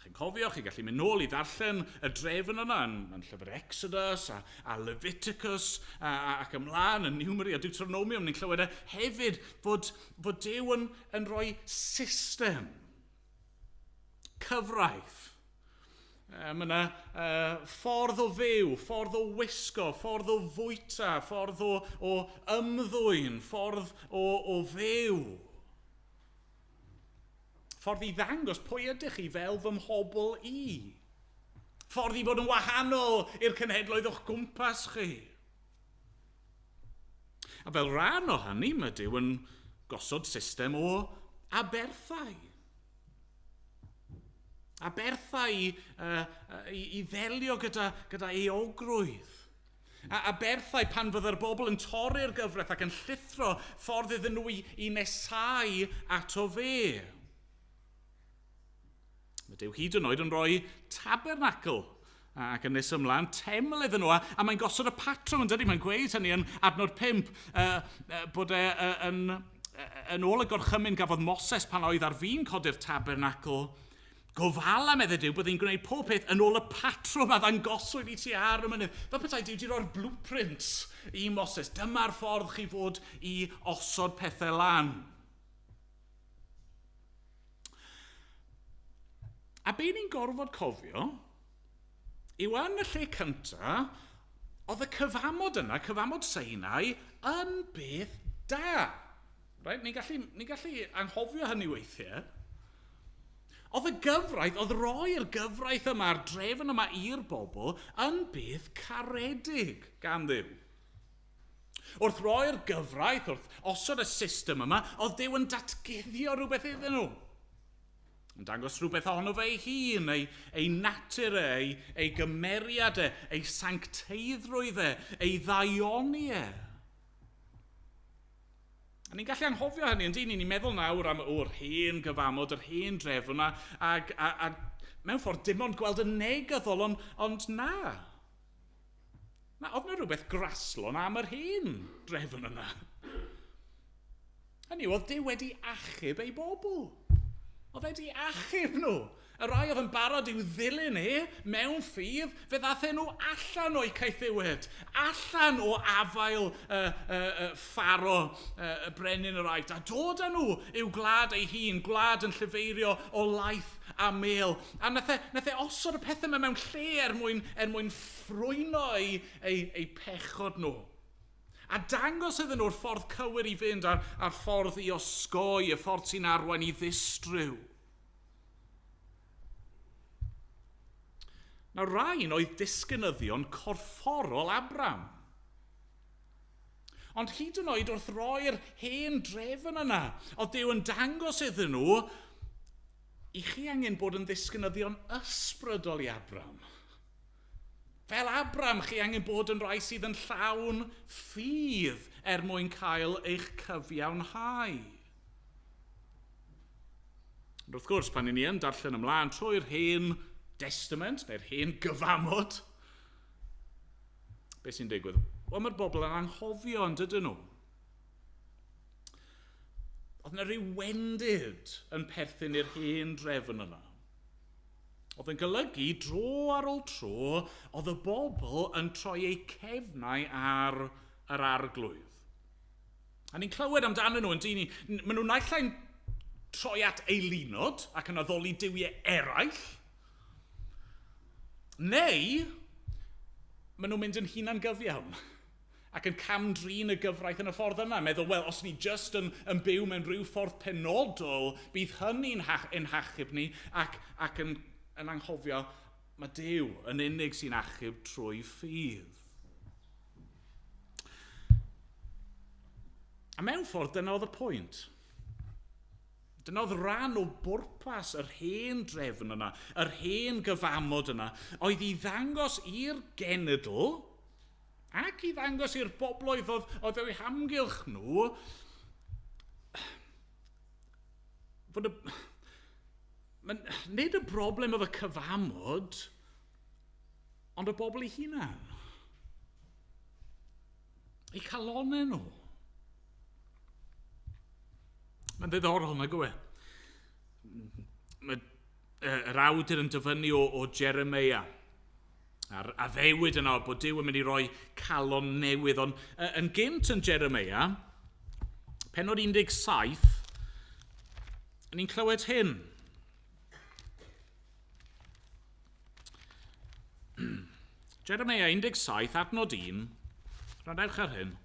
Chi'n cofio, chi'n gallu mynd nôl i ddarllen y drefn yna yn llyfr Exodus a Leviticus ac ymlaen yn Numeri a Deuteronomium. Ni'n clywed e hefyd fod Duw yn rhoi system, cyfraith. Mae yna ffordd o fyw, ffordd o wisgo, ffordd o fwyta, ffordd o ymddwyn, ffordd o fyw. Ffordd i ddangos pwy ydych chi fel fy mhobl i. Ffordd i fod yn wahanol i'r cenhedloedd o'ch gwmpas chi. A fel rhan o hynny, mae Duw yn gosod system o aberthau. Aberthau i ddelio gyda euogrwydd. A aberthau pan fydde'r bobl yn torri'r gyfraith ac yn llithro ffordd iddyn nhw i nesau ato fe. Mae Duw hyd yn oed yn rhoi tabernacl ac yn nes ymlaen teml iddyn nhw. A mae'n gosod y patrwm yn dydy, mae'n gweud hynny yn adnod 5, bod e yn ôl y gorchymyn gafodd Moses pan oedd ar fin codi'r tabernacl, gofala, medde Duw, bydd hi'n gwneud pob peth yn ôl y patrwm a ddangoswyd i ti ar y mynydd. Fel petai Duw wedi rhoi'r blueprints i Moses. Dyma'r ffordd chi fod i osod pethau lan. A be ni'n gorfod cofio yw yn y lle cyntaf, oedd y cyfamod yna, cyfamod Sinai, yn beth da. Right? Ni'n gallu anghofio hynny weithiau. Oedd y gyfraith, oedd roi'r gyfraith yma, a'r drefn yma i'r bobl, yn beth caredig gan Dduw. Wrth roi'r gyfraith, wrth osod y system yma, oedd Duw yn datguddio rhywbeth iddyn nhw. Yn dangos rhywbeth ohono fe ei hun, ei natur e, ei gymeriad e, ei sancteiddrwydd e, ei ddaioni e. A ni'n gallu anghofio hynny, yn dyn ni'n meddwl nawr am o'r hen gyfamod, yr hen drefn yna, a mewn ffordd dim ond gweld y negyddol, ond na. Na, oedd yna rhywbeth graslon am yr hen drefn yna. Hynny yw, oedd Duw wedi achub ei bobl. Oedd wedi achub nhw. Y rai oedd yn barod i'w ddilyn e mewn ffydd, fe ddaethon nhw allan o'i caethiwed, allan o afael Pharo, y brenin yr Aifft, a dod â nhw i'w gwlad ei hun, gwlad yn llifeirio o laeth a mel. A nath e osod y pethau yma mewn lle er mwyn ffrwyno eu pechod nhw. A dangos iddyn nhw'r ffordd cywir i fynd a'r ffordd i osgoi, y ffordd sy'n arwain i ddistryw. Nawr, rhain oedd disgynyddion corfforol Abram. Ond hyd yn oed wrth roi'r hen drefn yna, oedd Duw yn dangos iddyn nhw, i chi angen bod yn ddisgynyddion ysbrydol i Abram. Fel Abram, chi angen bod yn rai sydd yn llawn ffydd er mwyn cael eich cyfiawnhau. Ond wrth gwrs, pan ni yn darllen ymlaen trwy'r hen Testament, neu'r hen gyfamod, beth sy'n digwydd? Wel, mae'r bobl yn anghofio yn dydyn nhw. Oedd yna rhyw wendid yn perthyn i'r hen drefn yna. Oedd yn golygu dro ar ôl tro, oedd y bobl yn troi eu cefnau ar yr arglwydd. A ni'n clywed amdanyn nhw yn dyn ni, maen nhw naill ai'n troi at eilunod ac yn addoli duwiau eraill, neu maen nhw'n mynd yn hunan gyfiawn ac yn cam-drin y gyfraith yn y ffordd yna. Meddwl, wel, os ni jyst yn byw mewn rhyw ffordd penodol, bydd hynny'n hachub ni ac yn anghofio, mae Duw yn unig sy'n achub trwy ffydd. A mewn ffordd, dyna oedd y pwynt. Dyna oedd rhan o bwrpas yr hen drefn yna, yr hen gyfamod yna, oedd i ddangos i'r genedl ac i ddangos i'r bobloedd oedd o'u hamgylch nhw fod y... Nid y broblem oedd y cyfamod, ond y bobl eu hunan. Eu calonnau nhw. Mae'n ddiddorol, nag yw e? Mae Yr awdur yn dyfynnu o Jeremia. A'r addewid yno bod Duw yn mynd i roi calon newydd. Ond yn gynt yn Jeremia, pennod 17, ni'n clywed hyn. Jeremia 17, adnod 1, rhandewch ar hyn.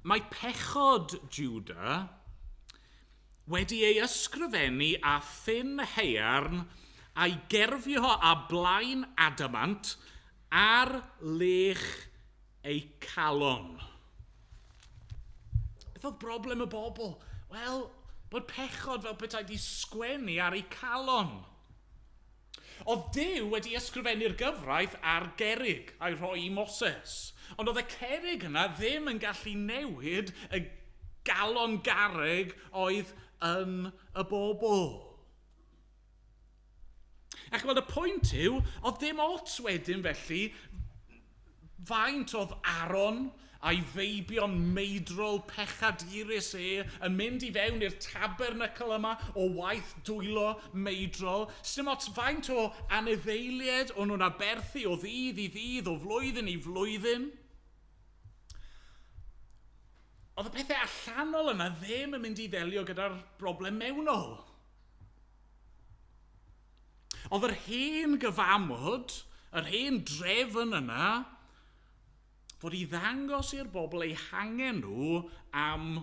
Mae pechod Juda wedi ei ysgrifennu â ffyn haearn a'i gerfio â blaen adamant ar lech eu calon. Beth oedd broblem y bobl? Wel, bod pechod fel petai di sgwennu ar eu calon. Oedd Duw wedi ysgrifennu'r gyfraith ar gerig a'i rhoi i Moses. Ond oedd y cerig yna ddim yn gallu newid y galon garreg oedd yn y bobl. Ac wel, y pwynt yw, oedd dim ots wedyn felly faint oedd Aaron a'i feibion meidrol pechadurus e yn mynd i fewn i'r tabernacl yma o waith dwylo meidrol. Sdim ots faint o anifeiliaid o'n nhw'n aberthu o ddydd i ddydd, o flwyddyn i flwyddyn. Oedd y pethau allanol yna ddim yn mynd i ddelio gyda'r broblem mewnol. Oedd yr hen gyfamod, yr hen drefn yna, fod i ddangos i'r bobl eu hangen nhw am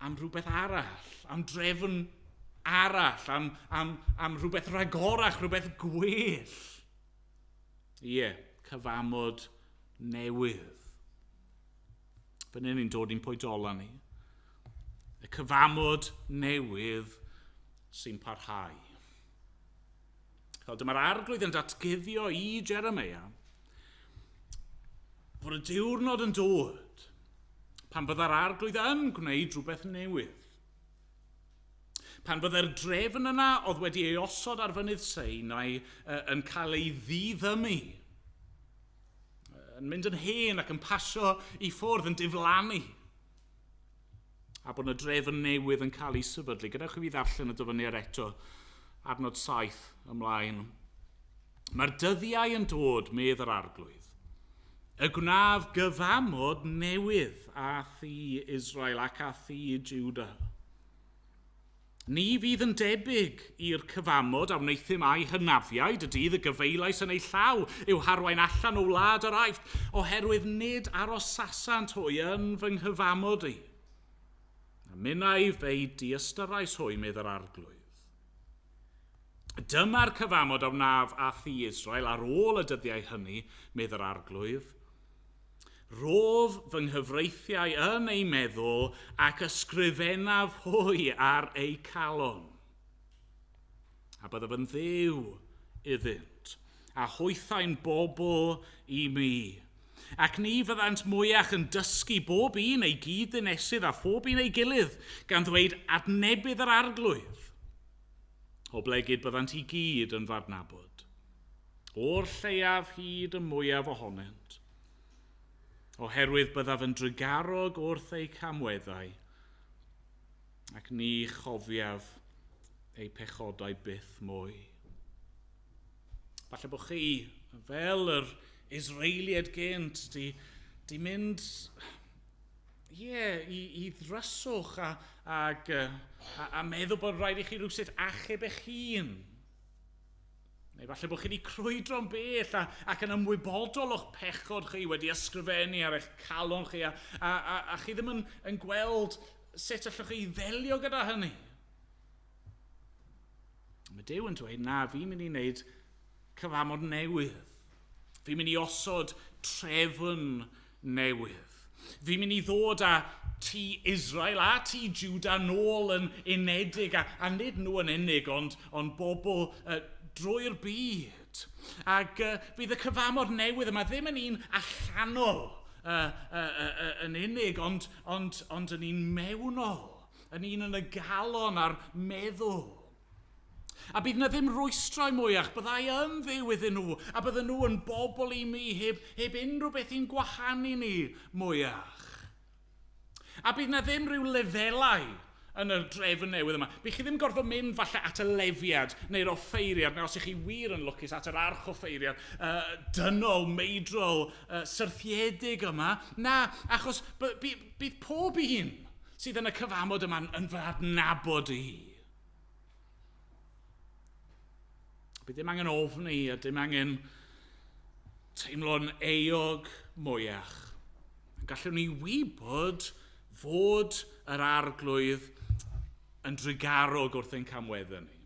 rhywbeth arall, am drefn arall, am rhywbeth rhagorach, rhywbeth gwell. Ie, cyfamod newydd. Fan hyn ni'n dod i'n pwynt ola ni. Y cyfamod newydd sy'n parhau. Dyma'r Arglwydd yn datguddio i Jeremia fod y diwrnod yn dod pan fydda'r Arglwydd yn gwneud rhywbeth newydd. Pan fydda'r drefn yna oedd wedi ei osod ar fynydd Sinai yn cael ei ddiddymu, yn mynd yn hen ac yn pasio i ffwrdd, yn diflannu, a bod y drefn newydd yn cael ei sefydlu. Gadewch i fi ddarllen y dyfyniad eto, adnod 7 ymlaen. Mae'r dyddiau yn dod, medd yr Arglwydd, y gwnaf gyfamod newydd â thŷ Israel ac â thŷ Juda. Ni fydd yn debyg i'r cyfamod a wneuthum â'i hynafiaid y dydd y gyfeilais yn ei llaw i'w harwain allan o wlad yr Aifft, oherwydd nid arosasant hwy yn fy nghyfamod i. A minnau fe'i diystyrais hwy, medd yr Arglwydd. Dyma'r cyfamod a wnaf â thŷ Israel ar ôl y dyddiau hynny, medd yr Arglwydd. Rof fy nghyfreithiau yn ei meddwl ac ysgrifennaf hwy ar eu calon. A byddaf yn Dduw iddynt, a hwythau'n bobl i mi. Ac ni fyddant mwyach yn dysgu bob un ei gyd-ddinesydd a phob un ei gilydd, gan ddweud adnebydd yr Arglwydd. Oblegid byddant i gyd yn f'adnabod, o'r lleiaf hyd y mwyaf ohonynt, oherwydd byddaf yn drugarog wrth eu camweddau, ac ni chofiaf eu pechodau byth mwy. Falle bod chi, fel yr Israeliaid gynt, di mynd i ddryswch a meddwl bod rhaid i chi rhywsut achub eich hun. Neu falle bod chi wedi crwydro'n bell ac yn ymwybodol o'ch pechod chi wedi ysgrifennu ar eich calon chi a chi ddim yn gweld sut allwch chi ddelio gyda hynny. Mae Duw yn dweud, na, fi'n mynd i wneud cyfamod newydd. Fi'n mynd i osod trefn newydd. Fi'n mynd i ddod â tŷ Israel a tŷ Juda nôl yn unedig, a nid nhw yn unig, ond bobl drwy'r byd. Ac fydd y cyfamod newydd yma ddim yn un allanol yn unig, ond yn un mewnol, yn un yn y galon a'r meddwl. A bydd na ddim rwystrau mwyach, byddai yn Dduw iddyn nhw, a bydden nhw yn bobl i mi heb unrhyw beth i'n gwahanu ni mwyach. A bydd na ddim rhyw lefelau yn y drefn newydd yma. Bydd chi ddim gorfod mynd falle at y lefiad neu'r offeiriad, neu os ych chi wir yn lwcus at yr archoffeiriad dynol, meidrol, syrthiedig yma. Na, achos bydd pob un sydd yn y cyfamod yma yn fy adnabod i. Bydd dim angen ofni a dim angen teimlo'n euog mwyach. Gallwn ni wybod fod yr Arglwydd yn drugarog wrth ein camweddau ni.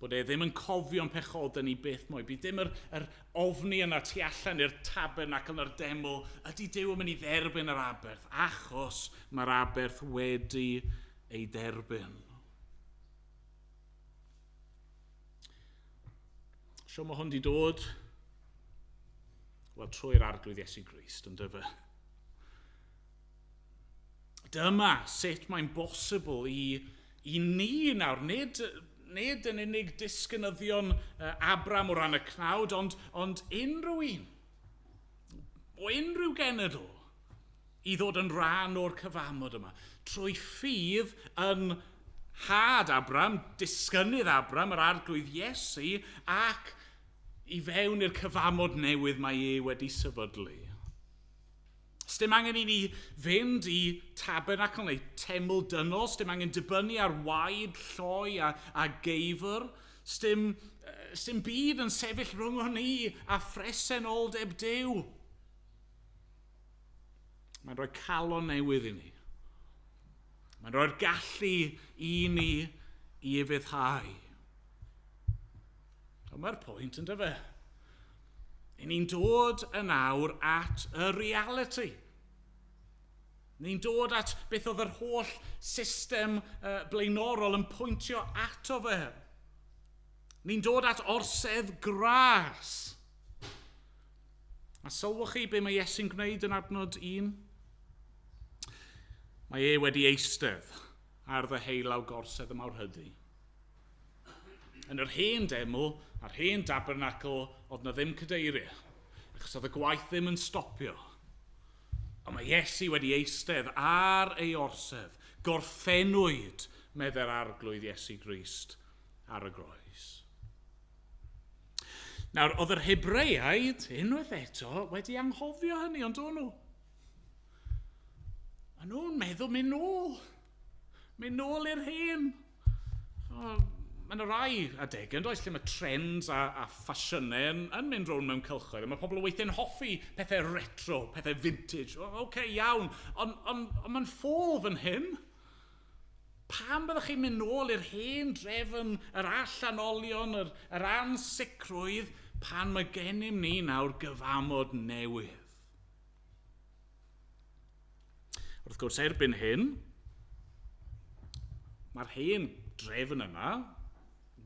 Bod e ddim yn cofio'n pechodau ni byth mwy. Bydd dim yr ofni yna tu allan i'r tabernacl na'r deml. Ydy Duw yn mynd i dderbyn yr aberth? Achos mae'r aberth wedi ei derbyn. Sio mae hwn wedi dod? Wel, trwy'r Arglwydd Iesu Grist, ond dyfa. Dyma sut mae'n bosibl i ni nawr, nid yn unig disgynyddion Abram o ran y cnawd, ond unrhyw un, o unrhyw genedl, i ddod yn rhan o'r cyfamod yma. Trwy ffydd yn had Abram, disgynnydd Abram, yr Arglwydd Iesu, ac i fewn i'r cyfamod newydd mae e wedi sefydlu. Sdim angen i ni fynd i tabernacl neu teml dynol, sdim angen dibynnu ar waed, lloi a geifr, sdim byd yn sefyll rhwng ni a phresenoldeb Duw. Mae'n rhoi calon newydd i ni. Mae'n rhoi'r gallu i ni i ufuddhau. Ond mae'r pwynt yn dyfe. Ni'n dod yn awr at y reality. Ni'n dod at beth oedd yr holl system blaenorol yn pwyntio ato fe. Ni'n dod at orsedd gras. A sylwch chi be mae Iesu'n gwneud yn adnod 1? Mae e wedi eistedd ar ddeheulaw gorsedd y mawrhydi. Yn yr hen deml a'r hen tabernacl, oedd na ddim cadeiriau, achos oedd y gwaith ddim yn stopio. Ond mae Iesu wedi eistedd ar ei orsedd, gorffennwyd, meddai'r Arglwydd Iesu Grist ar y groes. Nawr, oedd yr Hebreaid, unwaith eto, wedi anghofio hynny, ond o'n nhw? A nhw'n meddwl mynd nôl i'r hen. Mae yna rai adegau, yn does, lle mae trends a ffasiynau yn mynd rownd mewn cylchoedd. Mae pobl weithiau'n hoffi pethau retro, pethau vintage. Oce, iawn, ond mae'n ffôl fan hyn. Pam byddwch chi'n mynd nôl i'r hen drefn, yr allanolion, yr ansicrwydd, pan mae gennym ni nawr gyfamod newydd? Wrth gwrs, erbyn hyn, mae'r hen drefn yma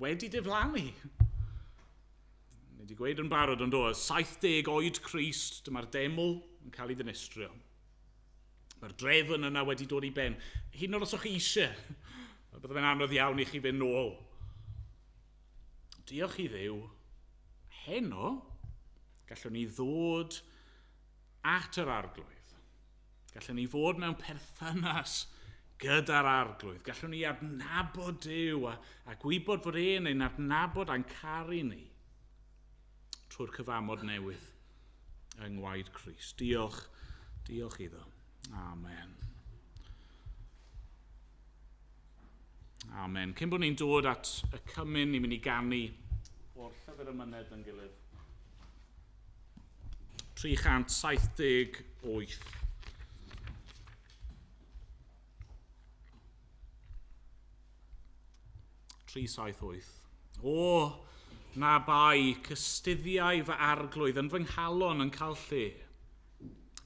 wedi diflannu. Ni wedi gweud yn barod yn do, 70 oed Crist, dyma'r deml yn cael ei ddinistrio. Mae'r drefn yna wedi dod i ben. Hyd yn oed os o'ch chi eisiau, bydde fe'n anodd iawn i chi fynd nôl. Diolch i Dduw, heno, gallwn ni ddod at yr Arglwydd. Gallwn ni fod mewn perthynas gyda'r Arglwydd. Gallwn ni adnabod Duw a gwybod fod e'n ein adnabod a'n caru ni trwy'r cyfamod newydd yng ngwaed Crist. Diolch, diolch iddo. Amen. Amen. Cyn bod ni'n dod at y cymun, ni'n mynd i ganu o'r llyfr emynedd yn gilydd. 378. O, na bai cystuddiau fy Arglwydd yn fy nghalon yn cael lle.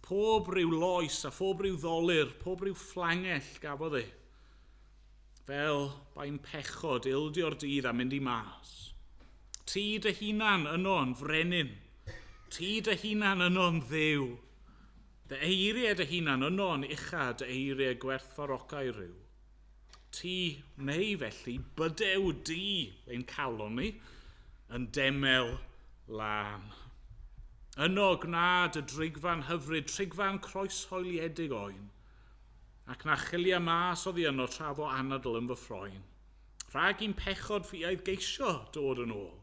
Pob rhyw loes a phob rhyw ddolur, pob rhyw fflangell gafodd e. Fel bai'n pechod ildio'r dydd a mynd i mas. Ti dy hunan yno'n frenin. Ti dy hunan yno'n Dduw. Dy eiriau dy hunan yno'n ucha, dy eiriau gwerthfawrogau rhyw. Ti neu felly bydew di ein calon ni yn demel lân. Yno gwna dy drigfan hyfryd, trigfan croeshoeliedig oen. Ac na chilia mas oddi yno tra fo anadl yn fy ffroen. Rhag i'n pechod ffiaidd geisio dod yn ôl.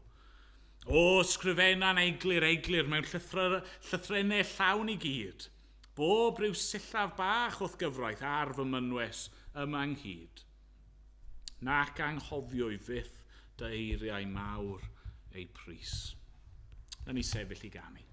O, sgrifenna'n eglur, eglur mewn llythrennau llawn i gyd. Bob rhyw sillaf bach wrth gyfraith ar fy mynwes yma ynghyd. Nac anghofio i fyth dy eiriau mawr eu pris. Na ni sefyll i ganu.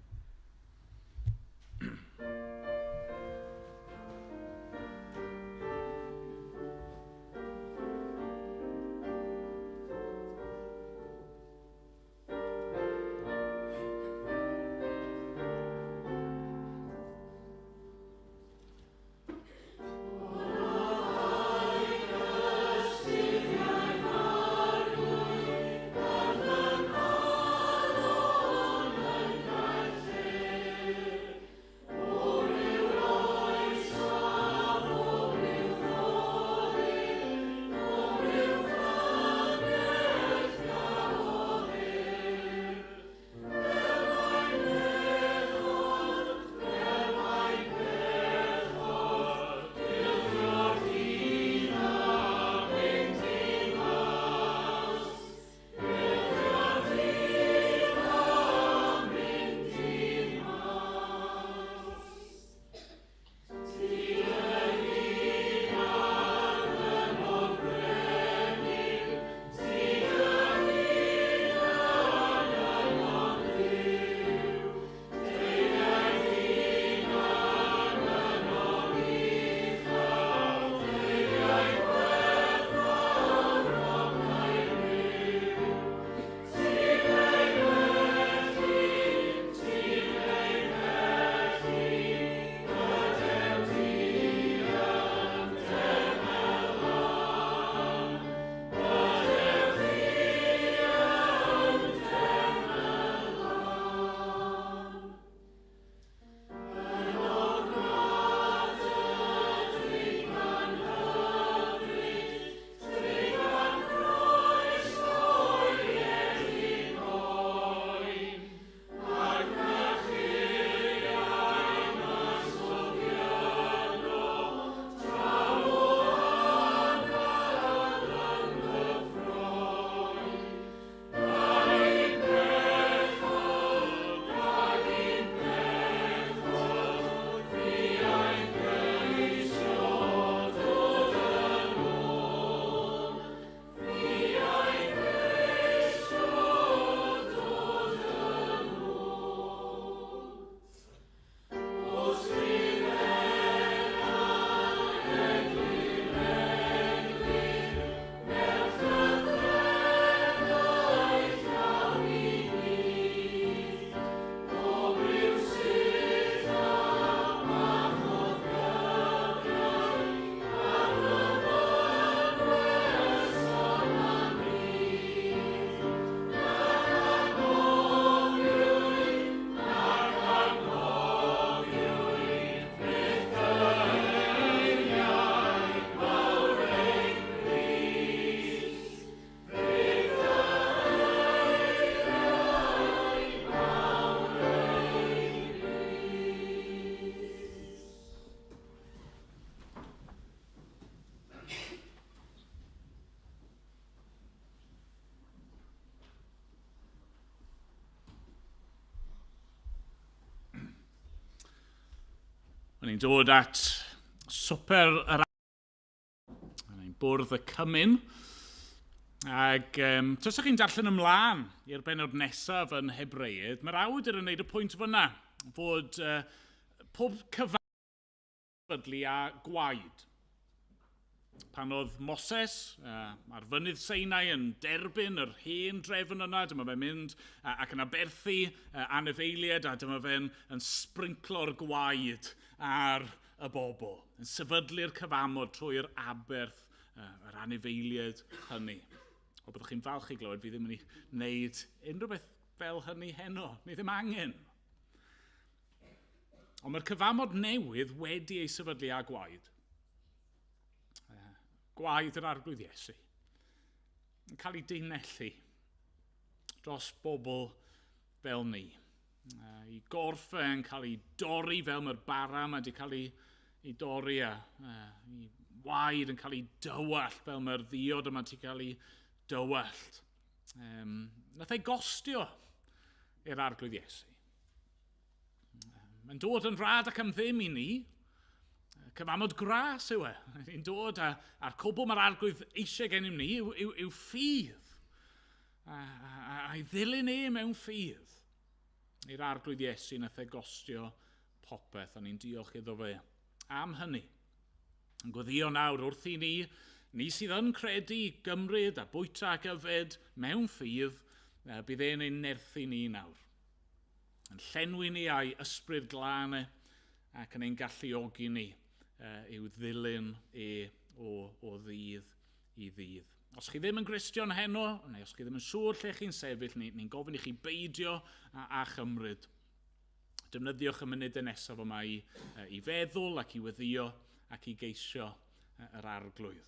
O'n i'n dod at swper yr ein bwrdd y cymun. Ac tasach chi'n darllen ymlaen i'r bennod nesaf yn Hebreaid, mae'r awdur yn gwneud y pwynt fyna fod pob cyfadlu a gwaed. Pan oedd Moses ar fynydd Sinai yn derbyn yr hen drefn yna, dyma fe'n mynd ac yn aberthu anifeiliaid, a dyma fe'n yn sbrinclo'r gwaed ar y bobl, yn sefydlu'r cyfamod trwy'r aberth yr anifeiliaid hynny. O, byddwch chi'n falch i glywed, fi ddim yn ei wneud unrhyw beth fel hynny heno, ni ddim angen. Ond mae'r cyfamod newydd wedi ei sefydlu â gwaed. Gwaed yr Arglwydd Iesu yn cael ei deunellu dros bobl fel ni. I gorff yn cael ei dorri fel mae'r bara yma wedi cael ei ei dorri a ei waed yn cael ei dywallt fel mae'r ddiod yma ti cael ei dywallt. Nath ei gostio i'r Arglwydd Iesu. Mae'n dod yn rhad ac am ddim i ni. Cyfamod gras yw e. Ni'n dod a'r cwbl mae'r Arglwydd eisiau gennym ni yw ffydd. A'i ddilyn e mewn ffydd. I'r Arglwydd Iesu nath e gostio popeth, a ni'n diolch iddo fe am hynny. Yn gweddio nawr wrth i ni, ni sydd yn credu gymryd a bwyta ac yfed mewn ffydd, bydd e'n ein nerthu ni nawr. Yn llenwi ni a'i ysbryd glân e, ac yn ein galluogi ni i'w ddilyn e o ddydd i ddydd. Os chi ddim yn Gristion heno, neu os chi ddim yn siŵr lle chi'n sefyll, ni'n gofyn i chi beidio a chymryd. Defnyddiwch y munudau nesaf yma i feddwl ac i weddio ac i geisio yr Arglwydd.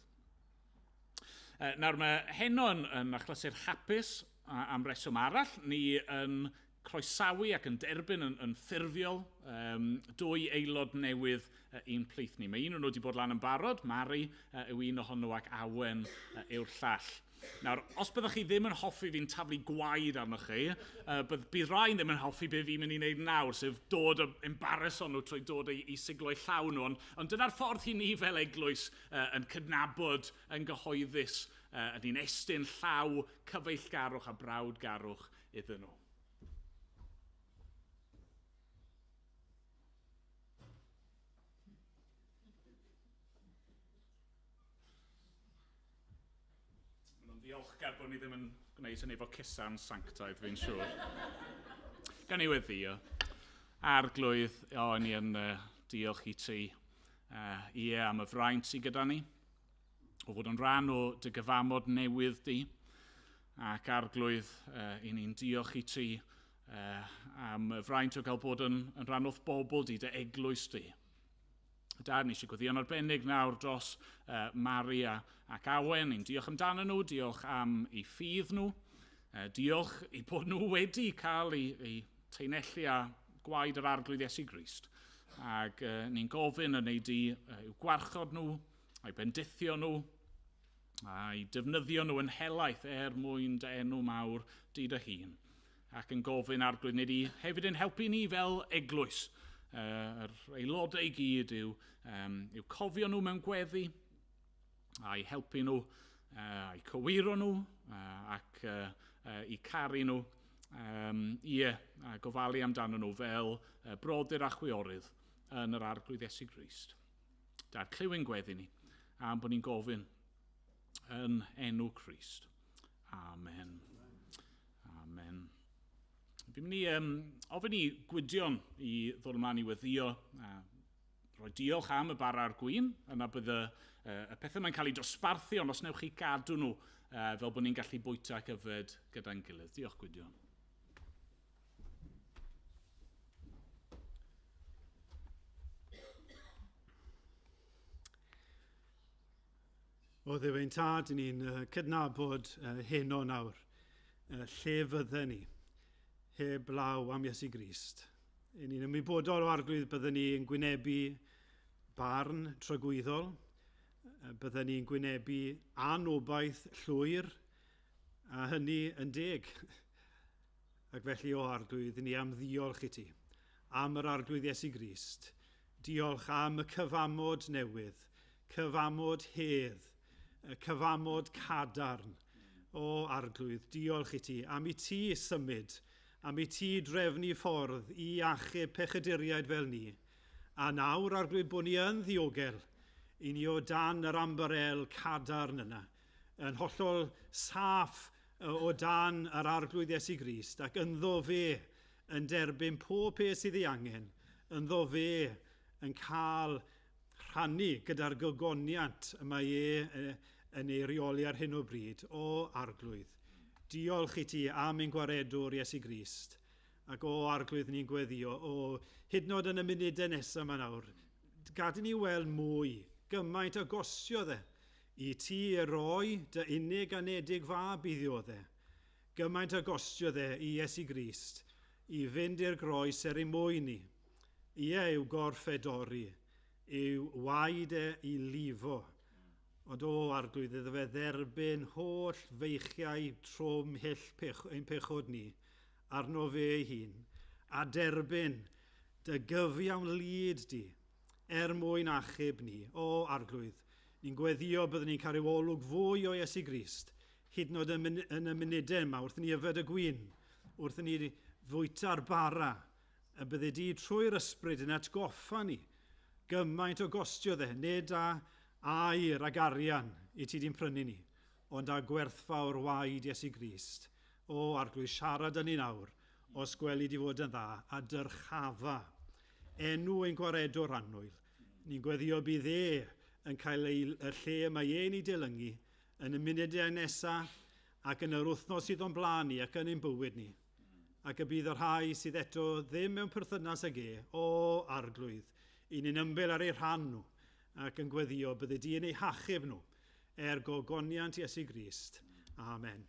Nawr mae heno yn achlysur hapus am reswm arall. Ni yn croesawu ac yn derbyn yn ffurfiol dwy aelod newydd i'n plith ni. Mae un o'n nhw wedi bod lan yn barod, Mari yw un ohonyn nhw ac Awen yw'r llall. Nawr, os byddwch chi ddim yn hoffi fi'n taflu gwaed arnoch chi, bydd rai ddim yn hoffi be fi'n mynd i wneud nawr, sef dod embarrass nhw trwy dod i siglo eu llaw nhw. Ond dyna'r ffordd i ni fel eglwys yn cydnabod yn gyhoeddus, yn ni'n estyn llaw cyfeillgarwch a brawdgarwch iddyn nhw. Ddiolchgar bod ni ddim yn gwneud hynny efo cusan sanctaidd, fi'n siŵr. Gan i weddio. Arglwydd, ni yn diolch i ti ie am y fraint sydd gyda ni, o fod yn rhan o dy gyfamod newydd di, ac Arglwydd, i ni'n diolch i ti am y fraint o gael bod yn rhan o'th bobl di, dy eglwys di. Dad, ni eisiau gweddïo'n arbennig nawr dros Mari ac Awen. Ni'n diolch amdano nhw, diolch am eu ffydd nhw, diolch i bod nhw wedi cael eu teinellu a gwaed yr Arglwydd Iesu Grist. Ac ni'n gofyn yn ei di i'w gwarchod nhw, a'i bendithio nhw, a'i defnyddio nhw yn helaeth er mwyn dy enw mawr di dy hun. Ac yn gofyn Arglwydd nid i hefyd yn helpu ni fel eglwys. Yr aelodau i gyd yw cofio nhw mewn gweddi, a'i helpu nhw, a'i cywiro nhw, ac i caru nhw, a gofalu amdano nhw fel brodyr a chwiorydd yn yr Arglwydd Iesu Grist. Dad, clyw'n gweddi ni, am bod ni'n gofyn yn enw Crist. Amen. Amen. Fi'n mynd i ofyn i Gwydion i ddod ymlaen i weddio, rhoi diolch am y bara a'r gwin, yna bydd y pethau mae'n cael eu dosbarthu, ond os newch chi gadw nhw fel bod ni'n gallu bwyta ac yfed gyda'n gilydd. Diolch, Gwydion. O Dduw ein Tad, ni'n cydnabod heno nawr, lle fydden ni, heb law am Iesu Grist. Ni'n ymwybodol o Arglwydd byddwn ni yn gwynebu barn tragwyddol, byddwn ni'n gwynebu anobaith llwyr, a hynny yn deg. Ac felly o Arglwydd, ni am ddiolch i ti, am yr Arglwydd Iesu Grist. Diolch am y cyfamod newydd, cyfamod hedd, y cyfamod cadarn. O Arglwydd, diolch i ti, am i ti symud, am i ti drefnu ffordd i achub pechaduriaid fel ni. A nawr, Arglwydd, bod ni yn ddiogel, i ni o dan yr ambarel cadarn yna, yn hollol saff o dan yr Arglwydd Iesu Grist, ac ynddo fe yn derbyn pob peth sydd ei angen, ynddo fe yn cael rhannu gyda'r gogoniant y mae e yn ei reoli ar hyn o bryd, o Arglwydd. Diolch i ti am ein gwaredwr Iesu Grist, ac o Arglwydd ni'n gweddio, o hyd yn oed yn y munudau nesaf yma nawr, gad i ni weld mwy, gymaint o gostiodd e, i ti roi dy unig anedig fab i ddioddef. Gymaint o gostiodd e i Iesu Grist, i fynd i'r groes er ei mwyn ni. Ie yw gorff e dorri, Yw waed e i lifo. Ond o Arglwydd, iddo fe dderbyn holl feichiau trwm hyll ein pechod ni arno fe ei hun, a derbyn dy gyfiawn lid di er mwyn achub ni. O Arglwydd, ni'n gweddio byddwn ni'n cael rhyw olwg fwy o Iesu Grist, hyd yn oed yn y munudau yma, wrth ni yfed y gwin, wrth ni fwyta'r bara, y bydde di trwy'r ysbryd yn atgoffa ni gymaint o gostio dde, nid â aur ag arian i ti di'n prynu ni, ond â gwerthfawr waed Iesu Grist. O Arglwydd, siarad â ni nawr, os gweli di fod yn dda, a dyrchafa enw ein gwaredwr annwyl. Ni'n gweddio bydd e yn cael y lle mae e'n ei dilyngu yn y munudau nesaf ac yn yr wythnos sydd o'n blaen ni ac yn ein bywyd ni. Ac y bydd y rhai sydd eto ddim mewn perthynas ag e, o Arglwydd, i ni'n ymbil ar eu rhan nhw ac yn gweddio bydde di yn eu hachub nhw er gogoniant Iesu Grist. Amen.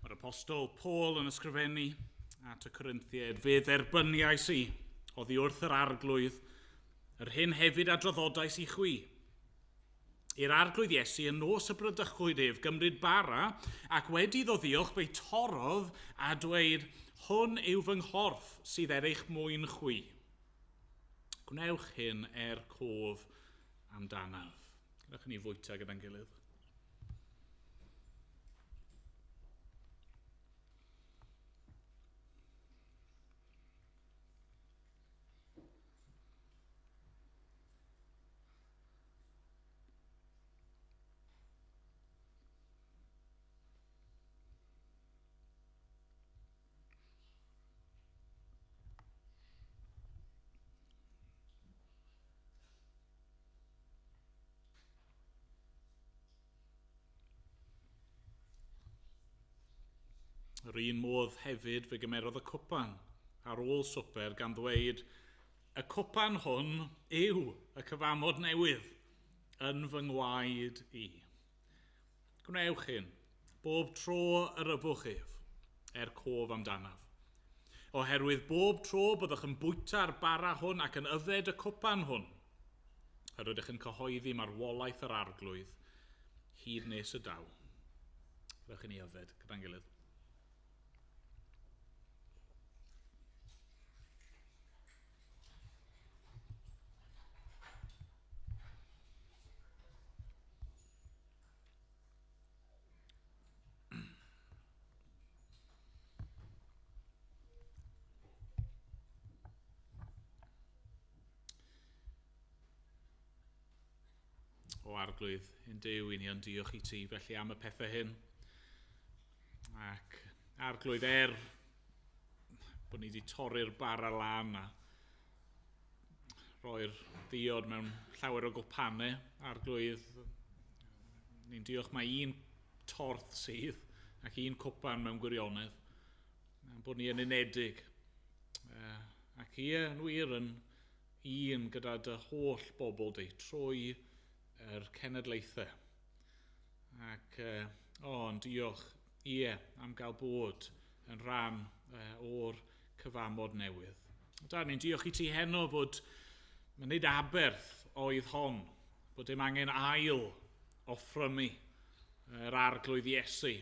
Mae'r Apostol Paul yn ysgrifennu at y Corinthiaid, fe dderbyniais i oddi wrth yr Arglwydd, yr hyn hefyd a draddodais i chwi. I'r Arglwydd Iesu yn nos y bradychwyd ef gymryd bara, ac wedi iddo ddiolch fe'i torrodd a dweud, hwn yw fy nghorff sydd er eich mwyn chwi. Gwnewch hyn er cof amdanaf. Gadewch i ni fwyta gyda'n gilydd. Yr un modd hefyd fe gymerodd y cwpan ar ôl swper gan ddweud, y cwpan hwn yw y cyfamod newydd yn fy ngwaed i. Gwnewch hyn, bob tro yr yfwch ef, er cof amdanaf. Oherwydd bob tro byddwch yn bwyta'r bara hwn ac yn yfed y cwpan hwn, yr ydych yn cyhoeddi marwolaeth yr Arglwydd hyd nes y daw. Rydych chi'n ei yfed gyda'n gilydd. O Arglwydd, ein Duw, i ni yn diolch i ti felly am y pethau hyn. Ac Arglwydd, bod ni wedi torri'r bara lan a roi'r diod mewn llawer o gwpanau, Arglwydd, ni'n diolch mai un torth sydd ac un cwpan mewn gwirionedd, bod ni yn unedig. Ac ie, yn wir, yn un gyda dy holl bobl di, trwy yr cenedlaethau. Ac, ond diolch, ie, am gael bod yn rhan o'r cyfamod newydd. Da, ni'n diolch i ti heno fod nid aberth oedd hon, bod dim angen ail offrymu yr Arglwydd Iesu.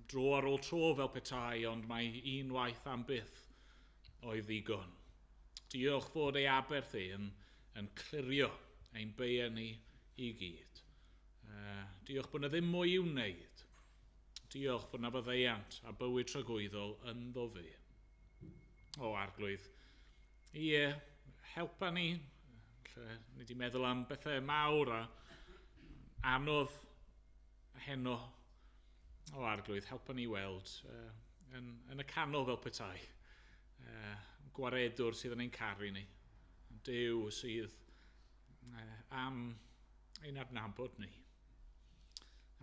Dro ar ôl tro fel petai, ond mae unwaith am byth oedd ddigon. Diolch fod ei aberth e yn clirio ein beiau ni i gyd. Diolch bod yna ddim mwy i'w wneud. Diolch fod yna faddeuant a bywyd tragwyddol ynddo fe. O Arglwydd, ie, helpa ni. Lle ni wedi meddwl am bethau mawr a anodd heno. O Arglwydd, helpa ni weld yn y canol fel petai. Gwaredwr sydd yn ein caru ni. Duw sydd am ein adnabod ni.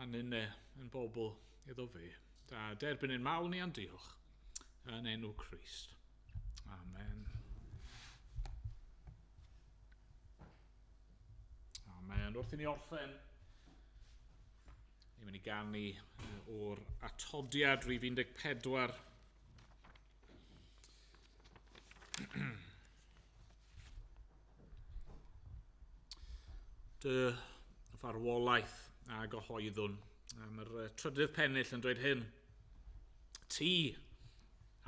A ninne yn bobl iddo fe. Da, derbyn ein mawl ni a'n diolch yn enw Crist. Amen. Amen. Wrth i ni orffen, ni'n mynd i ganu o'r atodiad rhif 14. Dy farwolaeth a gyhoeddwn. Mae'r trydydd pennill yn dweud hyn. Ti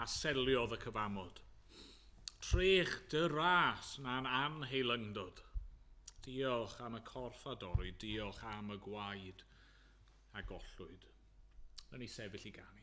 a seliodd y cyfamod. Trech dy ras na'n anheilyngdod. Diolch am y corff a dorrwyd, diolch am y gwaed a gollwyd. Nawn ni sefyll i ganu.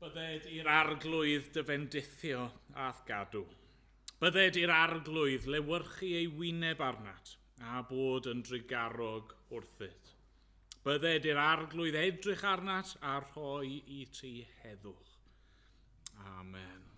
Bydded i'r Arglwydd dy fendithio a'th gadw. Bydded i'r Arglwydd lewyrchu ei wyneb arnat a bod yn drugarog wrthyt. Bydded i'r Arglwydd edrych arnat a rhoi i ti heddwch. Amen.